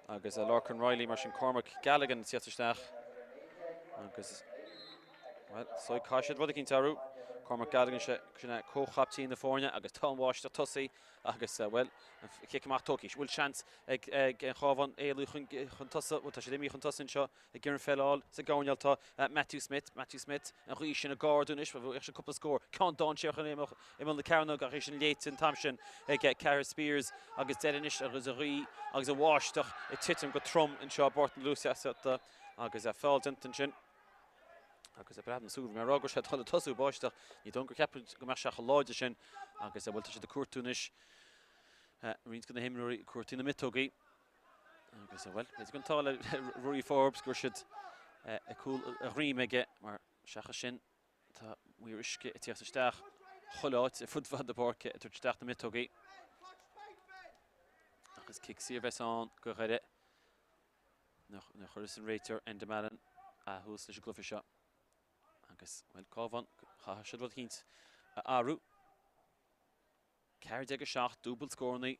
Agus Lorcan Reilly mar sin Cormac Galligan ag teacht isteach. Agus well, so caithfidh siad rud eicínt a athrú. Cormac Galligan sin é comhchaptaen na foirne agus tá an bháisteach tosaithe agus bhuel, an cic amach tógtha. Bhfuil seans ag an Chabhán éalú chun tosaigh? Bhuel, tá siad imithe chun tosaigh anseo ag iarraidh an pheil a fháil sa gcoirnéal. Tá Matthew Smith, Matthew Smith, an ghaoth sin ag ardú anois. Bhuel, sin cúpla scór. Ceann dainséarach in imeall na cearnóige ach é sin léite an t-am sin ag Ceathair Speers agus deireadh anois agus an ghaoth agus an bháisteach ag titim go trom anseo i bPáirc na Lúthchleasaíochta agus feall déanta ansin. Agus ag breathnú suas, bhí mé ag rá go raibh sé ag dul ag tosú báisteach, ní dóigh liom gur cheap go mbeadh sé chomh láidir sin agus bhuel tá siad ag cuartú anois roinnt de na himreoirí ag cuartú na miotógaí agus bhuel b'fhéidir go an t-ádh le Ruairí Forbes go raibh siad ag cúl a dhroim aige mar seachas sin tá maor uisce ag tíocht isteach chuile áit ar fud fad na páirce ag tabhairt isteach na miotógaí. Agus cic saor a bheas ann go Dhoire. Nuair a chuireas an réiteoir Enda Mallon ath-thús leis an gcluiche seo agus, bhuel, Cabhán, chaithfeadh siad rud eicínt a athrú. 14-7, dúbailt scórannaí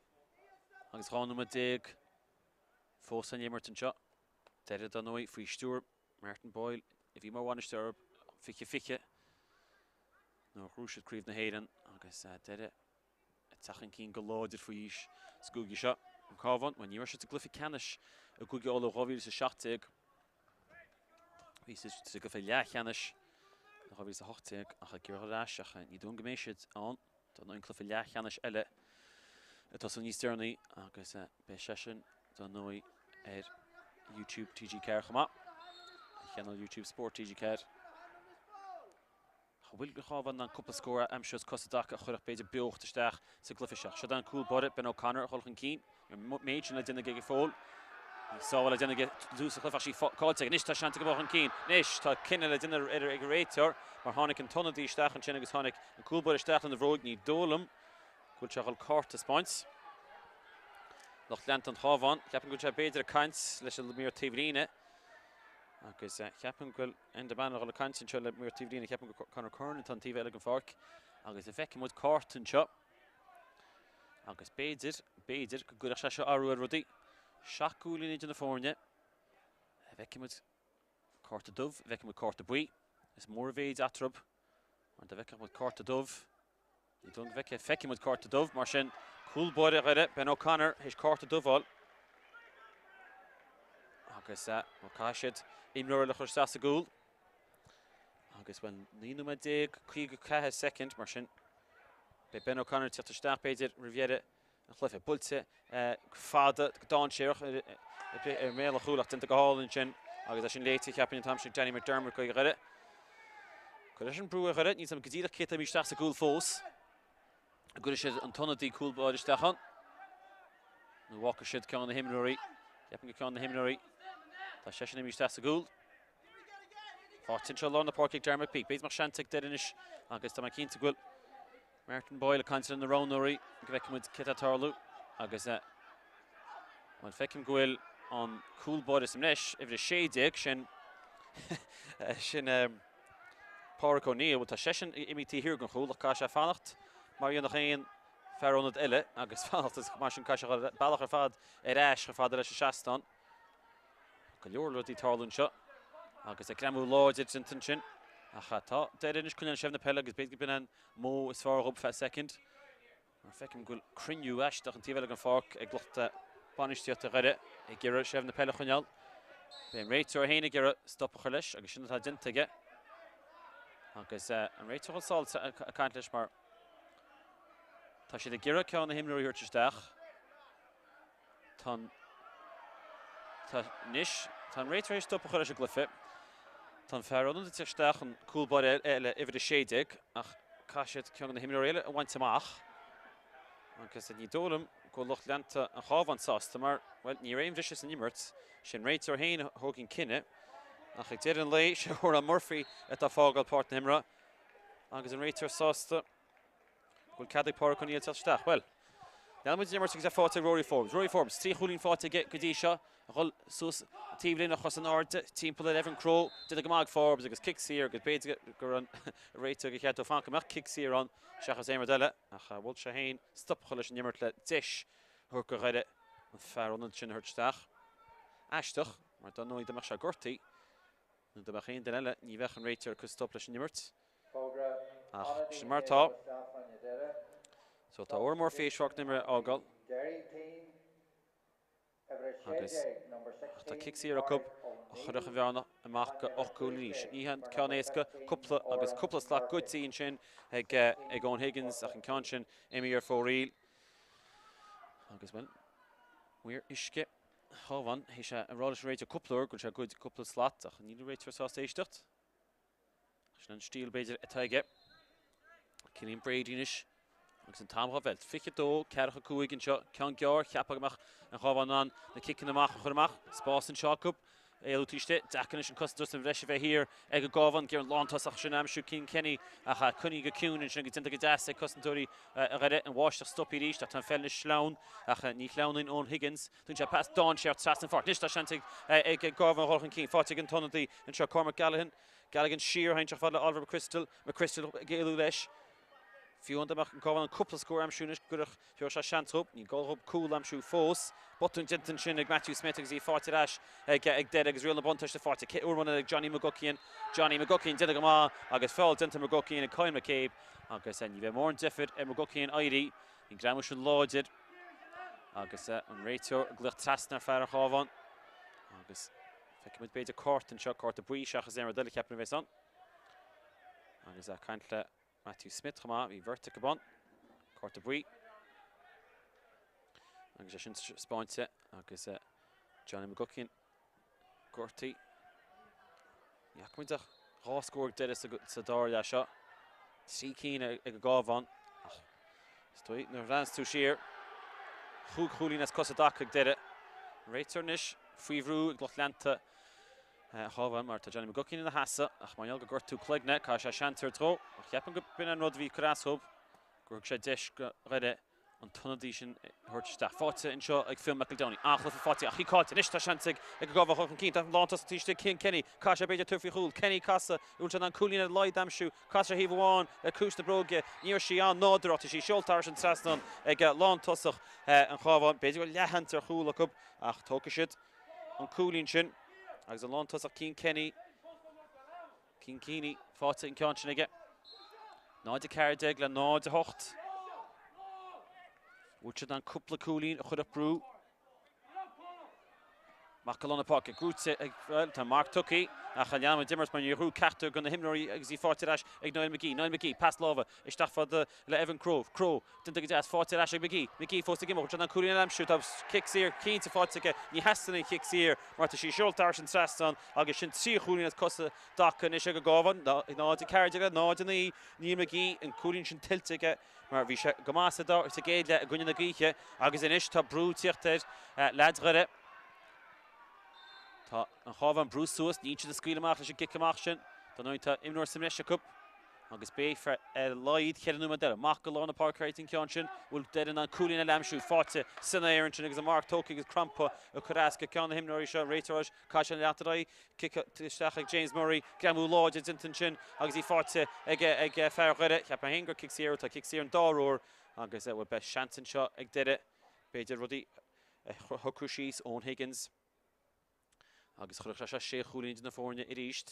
agus 12 nóiméad fós le n-imirt anseo. Doire, dar ndóigh, faoi stiúir Martin Boyle a bhí mar bhainisteoir orthu 2020 nuair a ghnóthaigh siad Craobh na hÉireann agus Doire ag teacht chun cinn go láidir faoi aois sa gcúige seo. An Cabhán, bhuel, ní raibh siad sa gcluiche ceannais i gCúige Uladh 2017. Bhí siad sa gcluiche leathcheannais i 2018 ach ag iarraidh ar ais ach ní dóigh liom go mbeidh siad ann. Dar ndóigh an cluiche leathcheannais eile ag tosú níos deireanaí agus beidh sé sin dar ndóigh ar YouTube TG4 chomh maith. Ar chainéal YouTube Sport TG4. An bhfuil an Cabhán in ann cúpla scór a aimsiú os cosa i dtaca a chuirfeadh b'fhéidir beocht isteach sa gcluiche seo. Seo an cúl báire, Ben O'Connor, a dhul chun cinn. Ní raibh an méid sin le déanamh aige go fóill. Bhí sábháil le déanamh aige tús an chluiche ach sí caillte aige. Anois tá seans aige dul chun cinn. Anois tá cinneadh le déanamh ag an réiteoir mar tháinig an t-ionadaí isteach ansin agus tháinig an cúl báire isteach lena bhróig. Ní dóigh liom go bhfuil sé a dhul cárta a 'speáint. Lucht leanta an Chabháin, ceapaim go bhfuil sé b'fhéidir ag caint leis an maor taobhlíne agus ceapaim go bhfuil Enda Bannon ag dul ag caint anseo le maor taobhlíne, ceapaim gur Conor Curran atá an taobh eile den pháirc agus an bhfeicfidh muid cárta anseo. Agus b'fhéidir, b'fhéidir go gcuirfeadh sé seo athrú ar rudaí. 7 gcúilín idir na foirne. An bhfeicfidh muid cárta dubh, an bhfeicfidh muid cárta buí. Is mór an mhéid eatarthu. Mar dá bhfeicfeadh muid cárta dubh, ní dóigh liom go bhfeicfidh, feicfidh muid cárta dubh, mar sin cúl báire Dhoire, Ben O'Connor, théis cárta dubh a fháil. Agus nó caithfidh siad imreoir eile a chur isteach sa gcúl. Agus bhuel, 19 nóiméad 54 soicind, mar sin beidh Ben O'Connor ag teacht isteach b'fhéidir roimh dheireadh an chluiche. Buailte fada go dainséarach ar mbéal an chúil ach déanta go hálainn ansin agus é sin léite cheapfainn an t-am sin ag Danny McDermott do Dhoire. Cuirfidh sin brú ar Dhoire, níl 's agam go díreach cé atá imithe isteach sa gcúl fós. An gcuirfidh siad an t-ionadaí cúl báire isteach ann? Nó an bhfágfaidh siad ceann de na himreoirí? Ceapaim gur ceann de na himreoirí. Tá seisean imithe isteach sa gcúl. Faighte anseo i lár na páirce ag Dermot Peake. B'fhéidir go mbeadh seans ag Doire anois agus tá mé cinnte go bhfuil Martin Boyle ag caint le na roghnóirí go bhfeicfidh muid céard atá ag tarlú agus bhuel feicim go bhfuil an cúl báire sa mbreis, uimhir 16, sin sin Pádraic O'Neill, bhuel tá seisean imithe taobh thiar den chúl ach caithfidh sé fanacht mar a dhéanfadh aon fear ionaid eile agus fanacht agus mar sin caithfidh sé dhul bealach ar fad ar ais chomh fada leis an seastán. Go leor rudaí ag tarlú anseo agus ag greamú láidir déanta ansin. Ach tá Doire anois coinneáil seilbh na peile agus b'fhéidir go b'in an modh is fearr dhób feadh soicind. Mar feicim go bhfuil cruinniú aisteach an taobh eile den pháirc ag lucht bainistíochta Dhoire ag iarraidh seilbh na peile a choinneáil. Beidh an réiteoir féin ag iarraidh stop a chur leis agus sin atá déanta aige. Agus an réiteoir chomh sásta ag caint leis mar tá siad ag iarraidh ceann na himreoirí a thabhairt isteach. Tá an Tá anois tá an réiteoir théis stop a chur leis an gcluiche. Tá an fear ionaid ag teacht isteach an cúl báire eile uimhir 16 ach caithfidh siad ceann de na himreoirí eile a bhaint amach. Agus ní dóigh liom go bhfuil lucht leanta an Chabháin sásta mar, bhuel, ní raibh aon bhriseadh san imirt. Sé an réiteoir féin a thóg an cinneadh. Ach ag deireadh an lae, sé Odhrán Murphy atá ag fágáil páirc na himeartha agus an réiteoir sásta. Bhfuil cead ag Pádraic O'Neill teacht isteach? Bhuel, leanann muid den imirt agus é faighte ag Rory Forbes. Rory Forbes, 3 chúilín faighte aige go dtí seo, a dhul suas taobh linn a chos in airde timpeall ar Evan Crowe. Déanta go maith ag Forbes agus cic saor agus b'fhéidir go raibh an réiteoir ag ceart dó fanacht go mbeadh cic saor ann seachas aon rud eile ach mhol sé féin stop a chur leis an imirt le deis a thabhairt do Dhoire an fear ionaid sin a thabhairt isteach. Aisteach, mar dar ndóigh dá mbeadh sé gortaithe, Nó dá mbeadh aon duine eile, ní bheadh an réiteoir ag cur stop leis an imirt. Ach sin mar atá. So tá Odhrán Murphy théis páirc na himeartha a fhágáil. Agus tá cic saor acu a chuirfeadh an bhearna amach go 8 gcúilín arís. Ní hé an ceann éasca, cúpla agus cúpla slat goidte ansin ag Eoin Higgins ach an ceann sin imithe ar fóraoil. Agus bhuel, maor uisce. Chabháin, théis a rá leis an réiteoir cúpla uair go bhfuil sé ag goid cúpla slat ach níl an réiteoir sásta éisteacht. Sin an stíl b'fhéidir atá aige. Cillian Brady anois agus an t-am dhá mheilt. 22, 45 anseo, ceann gearr, cheapfá go mbeadh an Chabhán in ann na ciceanna amach a chur amach. Spás anseo acu. Éalú taobh istigh, deacair anois an cosantóir sa bhreis a bheith thiar ag an gCabhán, ag iarraidh an lántosach sin a aimsiú Cian Kenny ach coinnithe go ciúin ansin agus déanta go deas ag cosantóirí Dhoire. An bháisteach stoptha arís ach tá an pheil anois sleamhain ach ní shleamhnaíonn Eoin Higgins. Tugann sé pas dainséarach trasna an pháirc. Anois tá seans ag an gCabhán a dhul chun cinn. Faighte ag an t-ionadaí anseo Cormac Gallaghan. Gallaghan siar a chomh fada le Oliver McChrystal. McChrystal ag éalú leis. Fiú amháin dá mbeadh an Cabhán in ann cúpla scór a aimsiú anois go gcuirfeadh Thabharfadh sé seans dhób. Ní gá dhób cúl a aimsiú fós. Botún déanta ansin ag Matthew Smith agus í faighte ar ais ag Doire agus riail na buntáiste faighte uair amháin eile ag Johnny McGuckian. Johnny McGuckian déanta go maith agus feall déanta ar McGuckian ag Kyle McCabe agus ní bheidh mórán deifir ar McGuckian éirí. Bhí an greamú sin láidir agus an réiteoir ag glaoch trasna ar fear an Chabháin agus feicfidh muid b'fhéidir cárta anseo, cárta buí seachas aon rud eile ceapaim a bheas ann. Agus ag caint le Matthew Smith chomh maith, bhí beirt acu ann. Cárta buí. Agus é sin spáinte agus eh, Johnny McGuckian gortaithe. Ní fhaca muid ach dhá scór ag Doire sa dara leath seo. Trí cinn ag an gCabhán. Ach is dóigh nuair a bhreathnaíos tú siar, chúig chúilín as cos i dtaca ag Doire. An réiteoir anois faoi bhrú ag lucht leanta an Chabháin mar tá Johnny McGuckian ina sheasamh ach mar gheall gur gortú cloigne caithfidh sé seans a thabhairt dhó. Ach cheapfainn go b'in an rud a bhí ag cur as dhób, gur thug sé deis do Dhoire. An t-ionadaí sin a thabhairt isteach. Faighte anseo ag Fionn McEldowney. An-chluiche faighte ach ciceáilte. Anois tá seans ag an gCabhán dul chun cinn. Tá an lántosach taobh istigh Cian Kenny. Caithfidh sé b'fhéidir tabhairt faoi chúl. Kenny casadh. An bhfuil sé in ann cúilín ar a laghad a aimsiú. Casadh ar thaobh amháin le cúis na bróige. Ní raibh sí an-nádúrtha ach tá sí seolta thairis an trasnán ag lántosach an Chabháin. B'fhéidir go bhfuil leathsheans ar chúl acu ach tógfaidh siad an cúilín sin agus an lántosach Cian Kenny. Cian Kenny faighte an ceann sin aige. 0-14 le 0-8. Bhfuil siad in ann cúpla cúilín a chuirfeadh brú. Amach go lár na páirce. Gnóite ag, bhuel, tá marc tugtha ach leanfaidh an imirt mar níor ghnóthaigh ceachtar de na himreoirí agus í faighte ar ais ag Niall McGee. Niall McGee, pas láimhe isteach fada le Evan Crowe. Crowe, déanta go deas, faighte ar ais ag McGee. McGee fós ag imeacht, bhfuil sé in ann cúilín a aimsiú? Tá cic saor cinnte faighte aige. Ní theastaíonn an chic saor mar tá sí seolta thairis an trasnán agus sin 3 chúilín as cosa dtaca anois ag an gCabhán, 0-14 le 0-9. Niall McGee, an cúilín sin tuillte aige mar bhí sé go maith sa gcéad leath i gcoinne na gaoithe agus anois tá brú ag tíocht ar leaids Dhoire. Tá an Cabhán brú suas, níl siad ag scaoileadh amach leis an gcic amach sin. Dar ndóigh tá imreoir sa mbreis acu agus beifear ar a laghad cheithre nóiméad eile. Amach go lár na páirce an ceann sin, bhfuil Doire in ann cúilín eile a aimsiú, faighte san aer ansin agus an marc tógtha agus Crompa ag cur as go ceann na himreoirí seo, réiteoir Caithfidh sé leanacht ar aghaidh. Cic isteach ag James Murray. Greamú láidir déanta ansin agus í faighte ag fear Dhoire. Cheap mé féin gur cic saor, tá cic saor an dá uair agus bhuel beidh seans anseo ag Doire b'fhéidir rudaí a shocrú síos. Eoin Higgins agus chuirfeadh sé seo sé chúilín idir na foirne arís.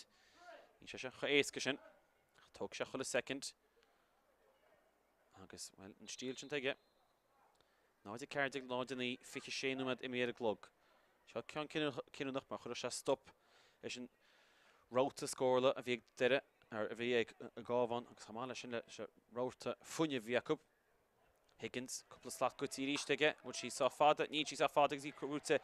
Níl sé chomh héasca sin. Ach tógfaidh sé chuile soicind. Agus, bhuel, an stíl sin aige. 0-14, 0-9, 26 nóiméad imithe ar an gclog. Seo ceann cinniúnach mar chuirfeadh sé stop leis an rabharta scórála a bhí ag Doire, a bhí ag an gCabhán agus chomh maith leis sin leis an rabharta fuinnimh a bhí acu. Higgins, cúpla slat goite arís aige, bhfuil sí sách fada? Níl sí sách fada agus í gnóite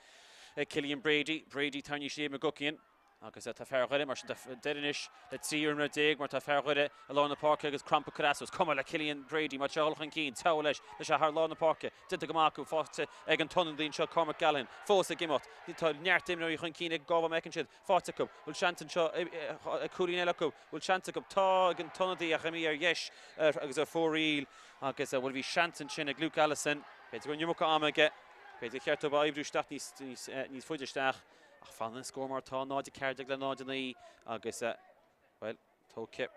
ag Cillian Brady. Brady tarraingthe siar McGuckian. Agus tá fear Dhoire, mar sin tá Doire anois le 13 imreoir mar tá fear Dhoire i lár na páirce agus Crompa ag cur as. Is cuma le Cillian Brady mar tá sé ag dul chun cinn, teagmháil leis, tá sé thar lár na páirce, déanta go maith acu, faighte ag an t-ionadaí anseo Cormac Gallaghan, fós ag imeacht. Tá neart imreoirí chun cinn ag an gCabhán má fheiceann siad, faighte acu. Bhfuil seans anseo ag cúilín eile acu? Bhfuil seans acu? Tá ag an t-ionadaí ach imithe ar dheis agus ar fóraoil agus bhuel bhí seans ansin ag Luke Allison. B'fhéidir go raibh an iomarca ama aige. B'fhéidir gur cheart dó oibriú isteach níos faide isteach. Ach fanann an scór mar atá, 0-14 le 0-9 agus, bhuel, tógfaidh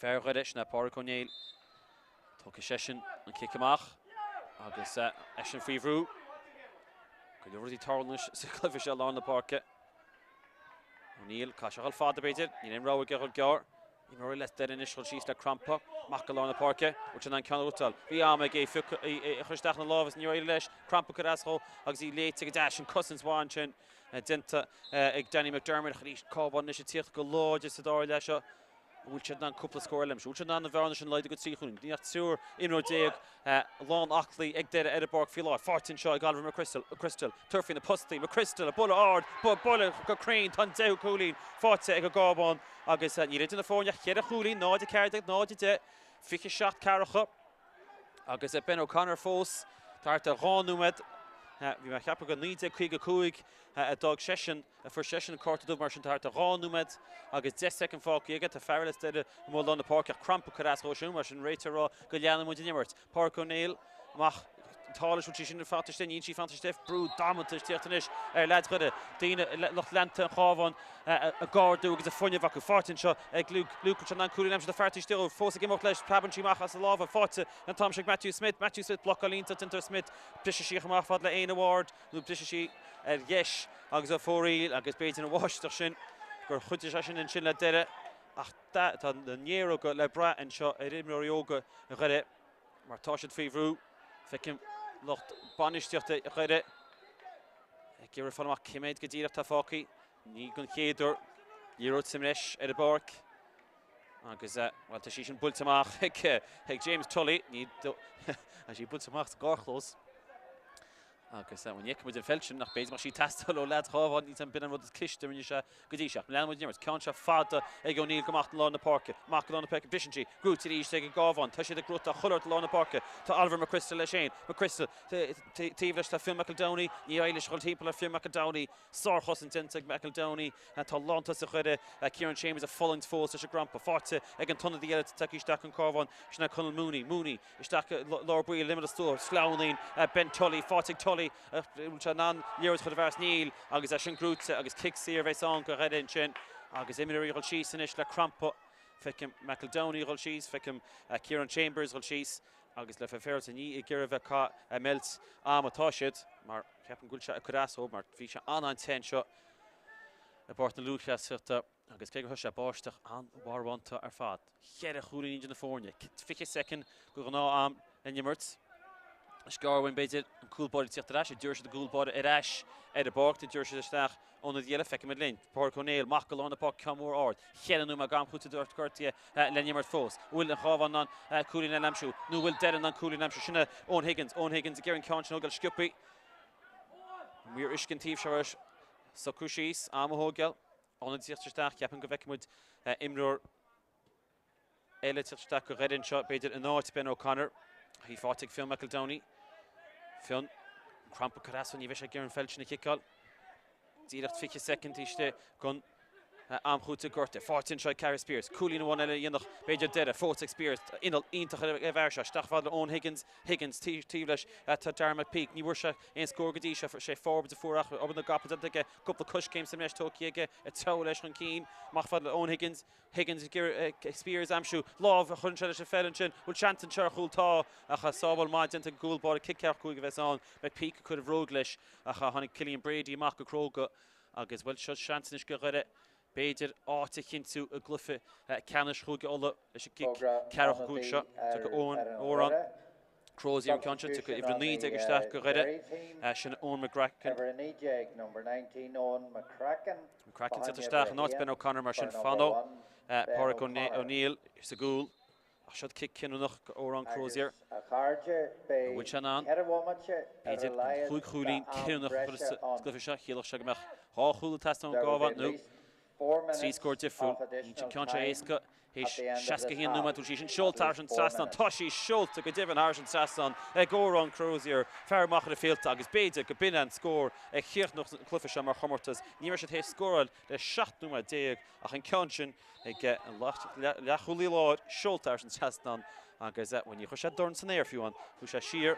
fear Dhoire, sin é Pádraig Ó Néill, tógfaidh seisean an cic amach agus eisean faoi bhrú. Go leor rudaí ag tarlú anois sa gcluiche seo i lár na páirce. O'Neill, caithfidh sé a dhul fada b'fhéidir, níl aon rogha aige a dhul gearr. Imreoirí le Doire anois dul síos le Crompa, amach go lár na páirce, bhfuil sé in ann ceann a ghnóthachtáil. Bhí am aige é a chur isteach ina lámh is níor éirigh leis. Crompa ag cur as dhó agus í léite go deas. Sin cosaint mhaith ansin déanta ag Danny McDermott. Ach arís, Cabhán anois ag tíocht go láidir sa dara leath seo. An bhfuil siad in ann cúpla scór eile a aimsiú? An bhfuil siad in ann an bhearna sin a laghdú go 3 chúilín? Níl ach triúr imreoir lán aclaí ag Doire ar an bpáirc faoi láthair. Faighte anseo ag Oliver McChrystal. McChrystal. Tabhairt faoi na postaí. McChrystal, buille ard, buille go cruinn. Tá an deichiú cúilín faighte ag an gCabhán agus níl idir na foirne ach cheithre chúilín, 0-14, 0-10, 27 ceathracha agus Ben O'Connor fós. Tá thart ar dhá nóiméad. Bhí mé ag ceapadh go 1955 a d'fhág seisean. Fuair seisean an cárta dubh mar sin tá thart ar dhá nóiméad agus 10 soicind fágtha aige. Tá fear eile as Doire amuigh i lár na páirce ach Crompa ag cur as dhó siúd mar sin réiteoir ag rá go leanfaidh muid an imirt. Pádraic Ó Néill amach an t-ádh leis bhfuil sí sin fanta istigh, níl sí fanta istigh. Brú damanta ag tíocht anois ar leaids Dhoire. Daoine, lucht leanta an Chabháin ag ardú agus a fuinneamh acu. Faighte anseo ag Luke. Luke anseo in ann cúilín a aimsiú tá fear taobh istigh dhó. Fós ag imeacht leis. Preabann sí amach as a lámha. Faighte an t-am seo ag Matthew Smith. Matthew Smith blocáil iontach déanta ar Smith. Briseann sí amach fad le Éanna Ward. nó briseann sí ar dheis agus ar fóraoil agus b'fhéidir an bháisteach sin gur chuidigh sé sin ansin le Doire ach tá na néaróga le brath anseo ar imreoirí óga Dhoire mar tá siad faoi bhrú. Feicim lucht bainistíochta Dhoire ag iarraidh fáil amach cé mhéad go díreach atá fágtha. Ní don chéad uair liathróid sa mbreis ar an bpáirc agus bhuel tá sí sin buailte amach ag James Tully. Ní tá sí buailte amach sa gcarrchlós. Agus ní fheicfidh muid an pheil sin, ach b'fhéidir go mbeadh sí ag teastáil ó leaids an Chabháin, níl 'fhios a'm, b'in an rud is cliste a rinne sé go dtí seo. Ach leanann muid an imirt. Ceann seo fada ag O'Neill go amach i lár na páirce. Amach go lár na páirce, briseann sí. Gnóthaithe arís ag an gCabhán. Tá siad ag gnóthachtáil chuile shórt i lár na páirce. Tá Oliver McChrystal leis féin. McChrystal, taobh leis tá Fionn McEldowney. Ní éireoidh leis a dhul timpeall ar Fionn McEldowney. Sárchosaint déanta ag McEldowney. Tá lántosach Dhoire, Ciarán Chambers, ag fulaingt fós leis an gcrampa. Faighte ag an t-ionadaí eile atá tagtha isteach don Chabhán, sin é Conall Mooney. Mooney isteach i lár baill, imeall an slua. Sleamhnaíonn Ben Tully. Faighte ag Tully. Bhfuil sé in ann liathróid a chur i bhfearas? Níl. Agus é sin gnóthaithe agus cic saor a bheas ann do Dhoire ansin. Agus imreoirí ag dul síos anois le crampa. Feicim McEldowney ag dul síos, feicim Ciarán Chambers ag dul síos agus le bheith féaráilte ní ag iarraidh a bheith ag meilt ama atá siad mar ceapaim go bhfuil sé ag cur as dóibh mar bhí sé an-an-te anseo i bPáirc na Lúthchleasaíochta agus cé gur thosaigh sé ag báisteach an-mharbhánta ar fad. Cheithre chúilín idir na foirne, 20 soicind de ghnáth-am le n-imirt. Is gearr uainn b'fhéidir an cúl báire ag tíocht ar ais, an dtabharfaidh siad an cúl báire ar ais ar an bpáirc, nó an dtabharfaidh siad isteach ionadaí eile, feicfimid linn. Pádraig Ó Néill, amach go lár na páirce, ceann mór ard. Cheithre nóiméad d'am cúitimh gortaithe le n-imirt fós. An bhfuil an Cabhán in ann cúilín eile a aimsiú? Nó an bhfuil Doire in ann cúilín a aimsiú? Sin é Eoin Higgins. Eoin Higgins ag iarraidh an ceann sin a thógáil sciobthaí. Maor uisce an taobh seo air. Socrú síos, am a thógáil. Ionadaí ag tíocht isteach. Ceapaim go bhfeicfidh muid imreoir eile ag tíocht isteach do Dhoire anseo, b'fhéidir in áit Ben O'Connor. Í faighte ag Fionn McEldowney. Fionn, an crampa ag cur as dó, ní bheidh sé ag iarraidh an pheil sin a chiceáil. Díreach 20 soicind istigh den am chúitimh gortaithe. Faighte anseo ag Carrie Speers. Cúilín amháin eile a dhéanfadh, b'fhéidir, deireadh. Fós ag Speers. Inneall iontach ar an bhfear seo. Isteach fad le Eoin Higgins. Higgins taobh leis tá Darren McPeak. Ní bhfuair sé aon scór go dtí seo. Sé forbairt a fuair ach obair na gcapall déanta aige. Cúpla coiscéim sa mbreis tógtha aige. Ag treabhadh leis chun cinn. Amach fad le Eoin Higgins. Higgins ag iarraidh Speers a aimsiú. Lámh a chuireann sé leis an pheil ansin. Bhfuil seans anseo ar chúl? Tá, ach sábháil maith déanta ag an gcúl báire. Cic 45 a bheas ann. McPeak ag cur a bhróg leis ach tháinig Cillian Brady amach go cróga agus, bhuel, seo seans anois do Dhoire b'fhéidir áit a chinntiú i gcluiche ceannais Chúige Uladh leis an gcic 45 seo. Tiocfaidh Eoin Odhrán. Crozier an ceann seo, tiocfaidh uimhir 19 isteach do Dhoire, sin Eoin McCracken. McCracken ag tíocht isteach in áit Ben O'Connor mar sin fanfaidh Pádraig O'Neill sa gcúl. Ach seo cic cinniúnach do Odhrán Crozier. An bhfuil sé in ann, b'fhéidir, an chúig chúilín cinniúnach a chur sa gcluiche seo? Chiallódh sé go mbeadh dhá chúl ag teastáil ón gCabhán nó 3 scór difriúil. Níl an ceann seo éasca. Théis 61 nóiméad bhfuil sí sin seolta thar an trasnán. Tá sí seolta go deimhin thar an trasnán ag Odhrán Crozier, fear amach ar an bhfíolta agus b'fhéidir go b'in an scór a chríochnódh an cluiche seo mar chomórtas. Ní raibh siad théis scóráil le 17 nóiméad ach an ceann sin ag an leathchúlaí láir seolta thar an trasnán agus, bhuel, ní chuir sé dorn san aer fiú amháin. Chuaigh sé siar.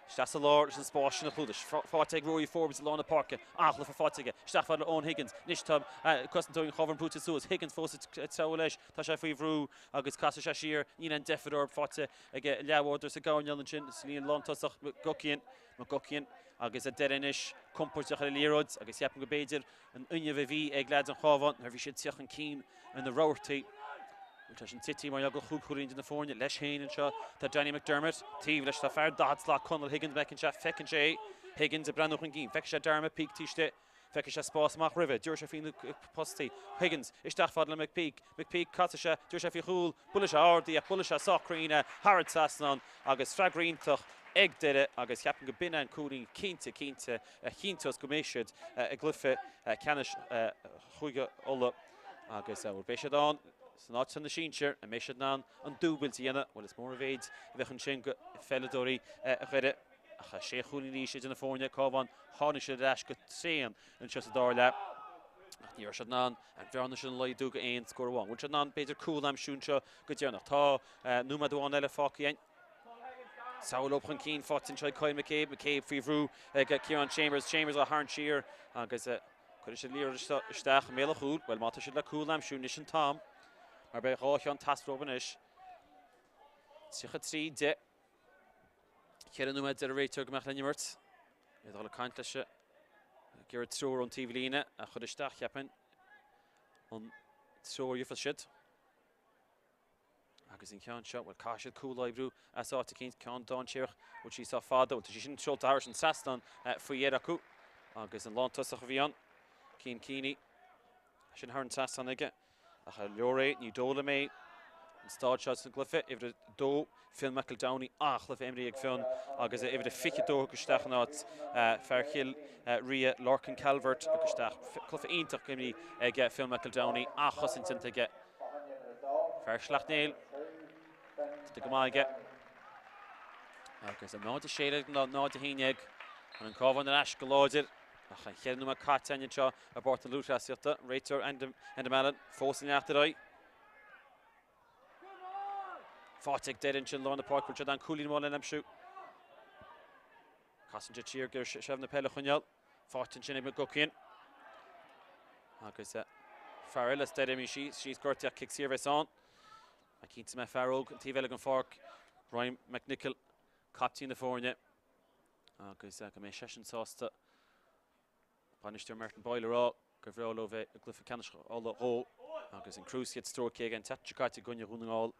Isteach sa lár leis an spás sin a chlúdach. Faighte ag Rory Forbes i lár na páirce. An-chluiche faighte aige. Isteach fad le Eoin Higgins. Anois tá cosantóirí an Chabháin brúite suas. Higgins fós ag treabhadh leis. Tá sé faoi bhrú agus casfaidh sé siar. Níl aon deifir orthu. Faighte ag leathbhádóir sa gcoirnéal ansin sa líne lántosach, McGuckian. McGuckian agus ag deireadh anois compordach ar an liathróid agus ceapaim go b'fhéidir an fhuinneamh a bhí ag leaids an Chabháin nuair a bhí siad ag tíocht chun cinn ar na rabhartaí. Bhfuil sé sin tite mar gheall gur chúig chúilín idir na foirne. Leis féin anseo tá Danny McDermott. Taobh leis tá fear 40 slat Conall Higgins. Feiceann sé, feiceann sé é. Higgins ag breathnú chun cinn. Feicfidh sé Darren McPeak taobh istigh. Feicfidh sé spás amach roimhe. Dtabharfaidh sé faoi na postaí. Higgins isteach fad le McPeak. McPeak, casfaidh sé, dtabharfaidh sé faoi chúl. Buailfidh sé ard í ach buailfidh sé sách cruinn é thar an trasnán agus freagra iontach ag Doire agus ceapaim go b'in é an cúilín cinnte, cinnte a chinnteos go mbeidh siad i gcluiche ceannais Chúige Uladh agus bhuel beidh siad ann san áit seo na sinsir, an mbeidh siad in ann an dúbailt a dhéanamh? Bhuel is mór an mhéid a bheadh ansin go pheileadóirí Dhoire ach sé chúilín arís idir na foirne, Cabhán, tháinig siad ar ais go tréan anseo sa dara leath ach ní raibh siad in ann an bhearna sin a laghdú go aon scór amháin. Bhfuil siad in ann b'fhéidir cúl a aimsiú anseo go deireanach? Tá nóiméad amháin eile fágtha againn. Treabhadh leo chun cinn faighte anseo ag Kyle McCabe. McCabe faoi bhrú ag Ciarán Chambers. Chambers á tharraingt siar agus cuirfidh siad liathróid isteach i mbéal an chúil. Bhuel, má tá siad le cúl a aimsiú, anois an t-am mar beidh dhá cheann ag teastáil uathu anois. 33 10. 4 nóiméad deir an réiteoir go mbeadh le n-imirt. Iad ag dul ag caint leis ag iarraidh treoir ón taobhlíne a chur isteach, cheapfainn. An treoir a gheobhas siad. Agus an ceann seo, bhuel, caithfidh siad cúl a oibriú as áit eicínt, ceann dainséarach, bhfuil sí sách fada, bhuel, tá sí sin seolta thairis an trasnán faoi dheireadh acu. Agus an lántosach a bhí ann, Cian Keaney, sin thar an trasnán aige. Ach leor é, ní dóigh liom é. An staid seo san gcluiche, uimhir a 2, Fionn McEldowney, an-chluiche imrithe ag Fionn agus uimhir a 22 thugtha isteach in áit fear Chill Ria, Lorcan Calvert, thugtha isteach. Cluiche iontach imrithe ag Fionn McEldowney, an-chosaint déanta aige. Fear Shleacht Néill, déanta go maith aige. Agus 0-6 le 0-11 chun an Cabhán ar ais go láidir. Ach an cheithre nóiméad caite againn anseo i bPáirc na Lúthchleasaíochta, réiteoir Enda Mallon fós ag leanacht ar aghaidh. Faighte ag Doire ansin lár na páirce, bhfuil siad in ann cúilín amháin a aimsiú. Casann siad siar ag iarraidh seilbh na peile a choinneáil. Faighte ansin ag McGuckian. Agus fear eile as Doire imithe síos, síos gortaithe ach cic saor a bheas ann. Ach cinnte mbeidh fear óg an taobh eile den pháirc, Ryan McNicholl, captaen na foirne, agus go mbeidh seisean sásta Bainisteoir Martin Boyle ag rá gur bhreá leo bheith i gcluiche ceannais Uladh dhó agus an cruciate stróicthe aige an tseachtain seo caite i gcoinne Dhún na nGall.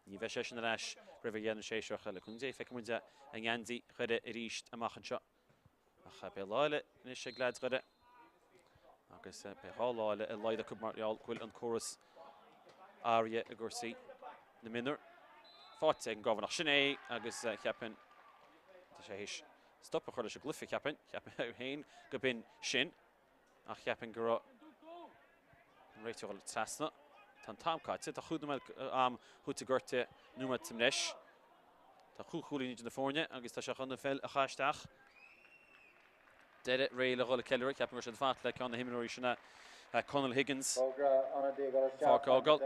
Ní bheidh seisean ar ais roimh dheireadh an tséasúir ach le cúnamh Dé feicfidh muid i ngeansaí Dhoire arís amach anseo. Ach beidh lá eile anois ag leaids Dhoire agus beidh 2 lá eile ar a laghad acu mar gheall go bhfuil an córas athraithe i gcúrsaí na mionúr. Faighte ag an gCabhán ach sin é agus cheapfainn tá sé théis Stop a chur leis an gcluiche, cheapfainn. Cheap mé féin go b'in sin, ach cheapfainn go raibh an réiteoir ag dul trasna. Tá an t-am caite. Tá chúig nóiméad am chúite gortaithe, nóiméad sa mbreis. Tá chúig chúilín idir na foirne agus tá sé chun an pheil a chaitheamh isteach. Doire réidh le dhul ag ceiliúradh. Cheapfainn go raibh siad ag fanacht le ceann de na himreoirí sin, Conall Higgins. Páirc a fhágáil.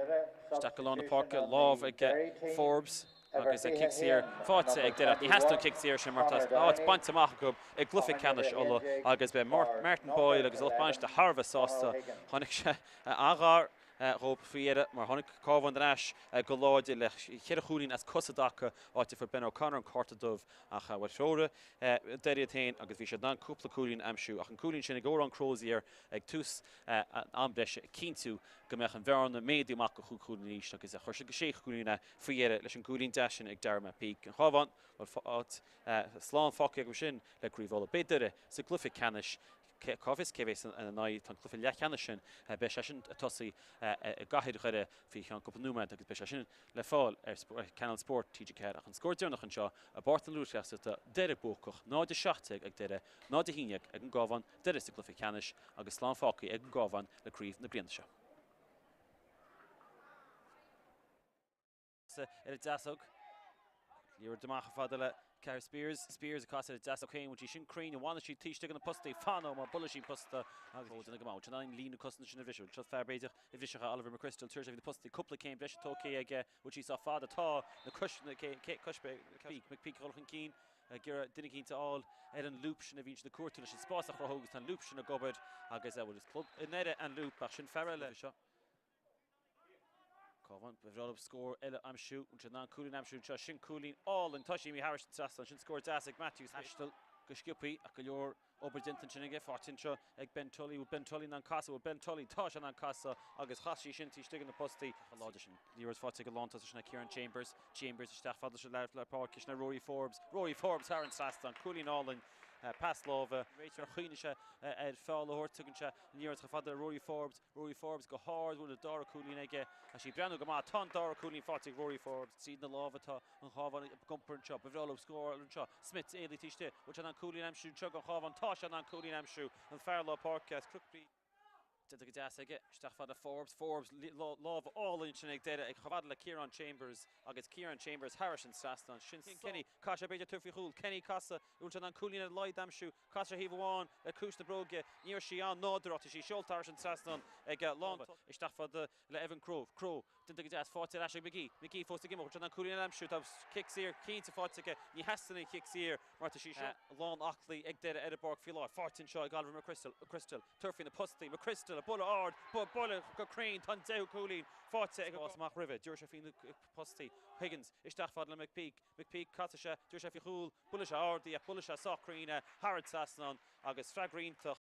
Isteach go lár na páirce, lámh ag Forbes. Agus cic saor faighte ag Doire. Ní theastaíonn an cic saor sin mar tá áit bainte amach acu i gcluiche ceannais Uladh agus beidh Martin Boyle agus a lucht bainistithe thar a bheith sásta. Tháinig sé an-ghar dhóibh faoi dheireadh mar tháinig Cabhán ar ais go láidir le cheithre chúilín as cosa i dtaca, áit a fuair Ben O'Connor an cárta dubh ach bhuel threoraigh Doire iad féin agus bhí siad in ann cúpla cúilín a aimsiú ach an cúilín sin ag Odhrán Crozier ag tús an am breise ag cinntiú go mbeadh an bhearna méadaithe amach go chúig chúilín arís agus chuir siad go sé chúilín é Faoi dheireadh, leis an gcúilín deas sin ag Darragh McPeake, an Chabhán, bhuel, áit slán fágtha acu sin le Craobh Uladh. Beidh Doire sa gcluiche ceannais. Cá bhfios cé bheas ina n-aghaidh? Tá an cluiche leathcheannais sin, beidh sé sin ag tosaí i gcathair Dhoire faoi cheann cúpla nóiméad agus beidh sé sin le fáil ar Ceanal Spóirt TG4. Ach an scór deireanach anseo i bPáirc na Lúthchleasaíochta, Doire buacach, 0-17 ag Doire, 0-11 ag an gCabhán, Doire sa gcluiche ceannais agus slán fágtha ag an gCabhán le craobh na bliana seo. Ar a deasóg. Liathróid amach chomh fada le Ceathair Speers. Speers ag casadh ar a deasóg féin. Bhfuil sí sin cruinn? An bhfanfaidh sí taobh istigh de na postaí? Fanfaidh mar buailfidh sí an posta agus ó déanamh go maith. Bhfuil sé in ann líne cosanta sin a bhriseadh? Bhfuil seo fear b'fhéidir a bhrisfeadh Oliver McChrystal? Tabharfaidh sé faoi na postaí. Cúpla céim breise tógtha aige. Bhfuil sí sách fada? Tá. Na cois na cois McPeak. McPeak ag dul chun cinn. Ag iarraidh duine eicínt a fháil ar an lúp sin a bhíonn siad ag cuartú leis an spás a chruthú agus tá an lúp sin ag obair agus bhuel is club i nDoire an lúp ach sin fear eile seo. Cabhán, ba bhreá leo scór eile a aimsiú. Bhfuil siad in ann cúilín a aimsiú anseo? Sin cúilín álainn. Tá sí imithe thairis an trasnán. Sin scór deas ag Matthews. Taisteal go sciobthaí ach go leor obair déanta ansin aige. Faighte anseo ag Ben Tully. Bhfuil Ben Tully in ann casadh? Bhfuil Ben Tully? Tá sé in ann casadh agus chas sí sin taobh istigh de na postaí. Chomh láidir sin. Liathróid faighte ag an lántosaí sin Kieran Chambers. Chambers isteach fada leis an lár páirce sin Rory Forbes. Rory Forbes thar an trasnán. Cúilín álainn. Pas láimhe. Réiteoir chuimhnigh sé ar feall a thabhairt. Tugann sé an liathróid chomh fada le Rory Forbes. Rory Forbes go hard, bhfuil an dara cúilín aige? Tá sí ag breathnú go maith. Tá an dara cúilín faighte ag Rory Forbes. Tríd na lámha atá an Cabhán ag iompar anseo. Ba bhreá leo scóráil anseo. Smith, éalaithe taobh istigh. Bhfuil sé in ann cúilín a aimsiú anseo don Chabhán? Tá sé in ann cúilín a aimsiú. An fear lár páirce as Cnoc Bríde. Déanta go deas aige. Isteach fada le Forbes. Forbes, lámh álainn ansin ag deireadh ag chomh fada le Ciarán Chambers agus Ciarán Chambers thairis an trasnán. Sin Kenny. Caithfidh sé b'fhéidir tabhairt faoi chúl. Kenny casadh. Bhfuil sé in ann cúilín ar a laghad a aimsiú? Chas sé thaobh amháin le cúis na bróige. Ní raibh sí an-nádúrtha ach tá sí seolta thairis an trasnán ag lán. Isteach fada le Evan Crowe. Crowe déanta go deas. Faighte ar ais ag McGee. McGee fós ag imeacht. Bhfuil sé in ann cúilín a aimsiú? Tá cic saor cinnte faighte aige. Ní theastaíonn an chic saor mar tá sí seo lán aclaí ag Doire ar an bpáirc faoi láthair. Faighte anseo ag Oliver McChrystal. McChrystal tabhairt faoi na postaí. McChrystal buille ard. Buille go cruinn. Tá an deichiú cúilín faighte ag an amach roimhe. Dúirt sé faoi na postaí. Higgins isteach fada le McPeak. McPeak casfaidh sé. Dúirt sé faoi chúl. Buailfidh sé ard í ach buailfidh sé sách cruinn é thar an trasnán agus freagra iontach.